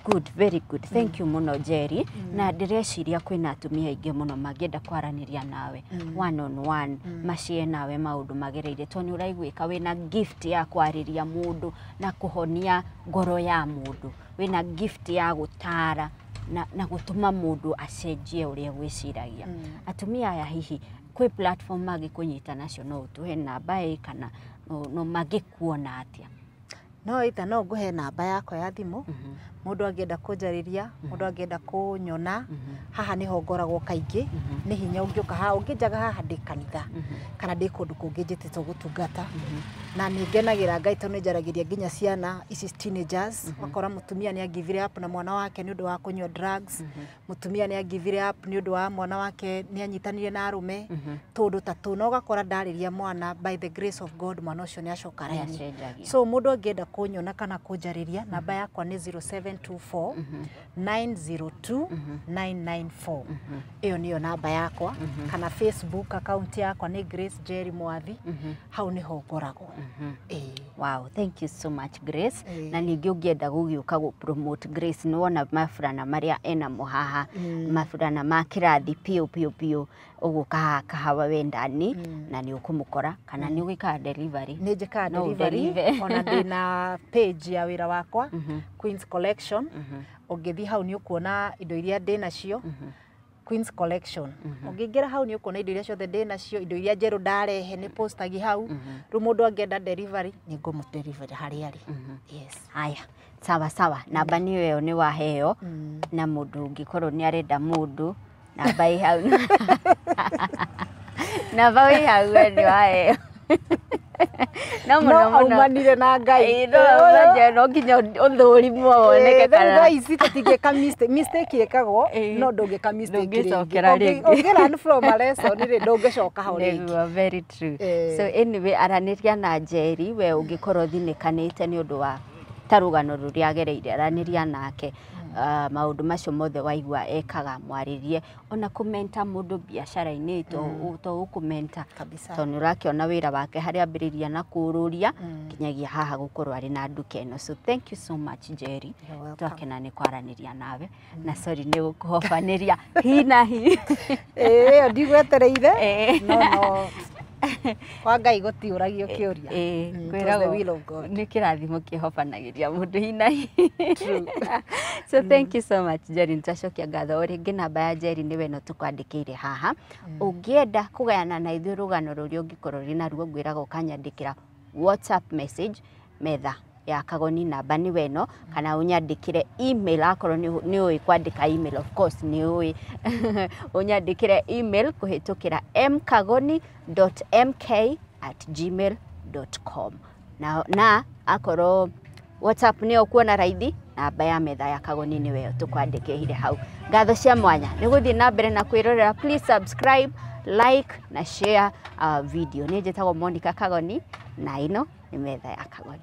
Good, very good, thank you mũno Njeri. Na ndĩreciria kwĩna atumia aingĩ mũno mangĩenda kwaranĩria nawe one on one, macie nawe maũndũ magereire, tondũ nĩ ũraiguĩka wĩna gift ya kwarĩria mũndũ na kũhonia ngoro ya mũndũ, wĩna gift ya gũtara na gũtũma mũndũ acenjie ũrĩa gwĩciragia. Atumia aya hihi kwĩ platform mangĩkũnyita nacio, no ũtũhe namba ĩ kana no mangĩkuona atĩa? No ita no ngũhe namba yakwa ya thimũ, mũndũ angĩenda kũnjarĩria, mũndũ angĩenda kũnyona, haha nĩho ngoragwo kaingĩ, nĩ hinya ũngĩũka haha, ũngĩnjaga haha ndĩ kanitha kana ndĩ kũndũ kũngĩ njĩtĩtwo gũtungata. Na nĩ ngenagĩra Ngai tondũ nĩ njaragĩria nginya ciana ici teenagers, ũgakora mũtumia nĩ angivire up na mwana wake nĩ ũndũ wa kũnyua drugs, mũtumia nĩ angivire up nĩ ũndũ wa mwana wake nĩ anyitanire na arũme, tũndũ ta tũu, na ũgakora ndarĩria mwana by the grace of God mwana ũcio nĩ acoka raini. So mũndũ angĩenda kũnyona kana kũnjarĩria, namba yakwa nĩ 0724 902 994. Ĩyo nĩyo namba yakwa, kana Facebook account yakwa nĩ Grace Njeri Mwathi, hau nĩho ngoragwo. Wow, thank you so much Grace. Na ningĩ ũngĩenda gũgĩũka gũ promote Grace, nĩ wona maburana marĩa enamo haha, maburana ma kĩrathi piũ piũ piũ, ũgũka haha Kahawa Wendani na nĩ ũkũmũkora, kana nĩ ũgĩkaga delivery? Nĩ njĩkaga delivery, ona ndĩna page ya wĩra wakwa Queen's Collection. Ũngĩthiĩ hau nĩ ũkuona indo iria ndĩ nacio, Queen's Collection. Ũngĩingĩra hau nĩ ũkuona indo iria ciothe ndĩ nacio, indo iria njerũ ndarehe nĩ postagi hau. Rĩu mũndũ angĩenda delivery nĩ ngũmũ deliver harĩa arĩ. Yes. Haya, sawa sawa, namba nĩ ĩyo nĩ waheo, na mũndũ ũngĩkorwo nĩ arenda mũndũ, namba ĩ hau. Namba ĩ hau we nĩ waheo. No No mũno mũno. Aumanire na Ngai. Ĩĩ, no manje no nginya ũthũrimwo woneke Rĩu kana thaa ici tũtingĩka mistake, mistake ĩkagwo, no ndũngĩka mistake rĩngĩ. Ndũngĩcokera rĩngĩ. Ũngĩ learn from a lesson rĩ, ndũngĩcoka ho rĩngĩ. Nĩguo, very true. So anyway, aranĩria na Njeri, we ũngĩkorwo ũthinĩkanĩte nĩ ũndũ wa ta rũgano rũrĩa agereire, aranĩria nake. Maũndũ macio mothe waigua ekaga, mwarĩrie, ona kũmenta mũndũ biacara-inĩ to ũkũmenta. Kabisa. Tondũ nĩ ũrakĩona wĩra wake harĩa ambĩrĩria na kũũrũria nginyagia haha gũkorwo arĩ na nduka ĩno. So thank you so much, Njeri. You're welcome. Twakena nĩ kwaranĩria nawe, na sorry nĩ gũkũhobanĩria hi na hi. Ĩĩ, ĩyo ndigwetereire. No kwa Ngai gũtiũragio kĩũria. It was the will of God. Nĩ kĩrathimo kĩhobanagĩria mũndũ hi na hi. So thank you so much, Njeri, nĩtwacokia ngatho o rĩngĩ. Namba ya Njeri nĩwe ĩno tũkwandĩkĩire haha. Ũngĩenda kũgayana na ithuĩ rũgano rũrĩa ũngĩkorwo ũrĩ naruo, ngwĩraga ũkanyandĩkĩra WhatsApp message, metha ya Kagoni, namba nĩwe ĩno, kana ũnyandĩkĩre email akorwo nĩ ũĩ kwandĩka email. Of course nĩ ũĩ. Ũnyandĩkĩre email kũhĩtũkĩra mkagoni.mk@gmail.com. Na akorwo WhatsApp nĩyo ũkuona raithi, namba ya metha ya Kagoni nĩwe ĩyo tũkwandĩkĩire hau. Ngatho cia mwanya nĩ gũthiĩ na mbere na kwĩrorera. Please subscribe, like na share video. Niĩ njĩtagwo Monica Kagoni na ĩno nĩ metha ya Kagoni.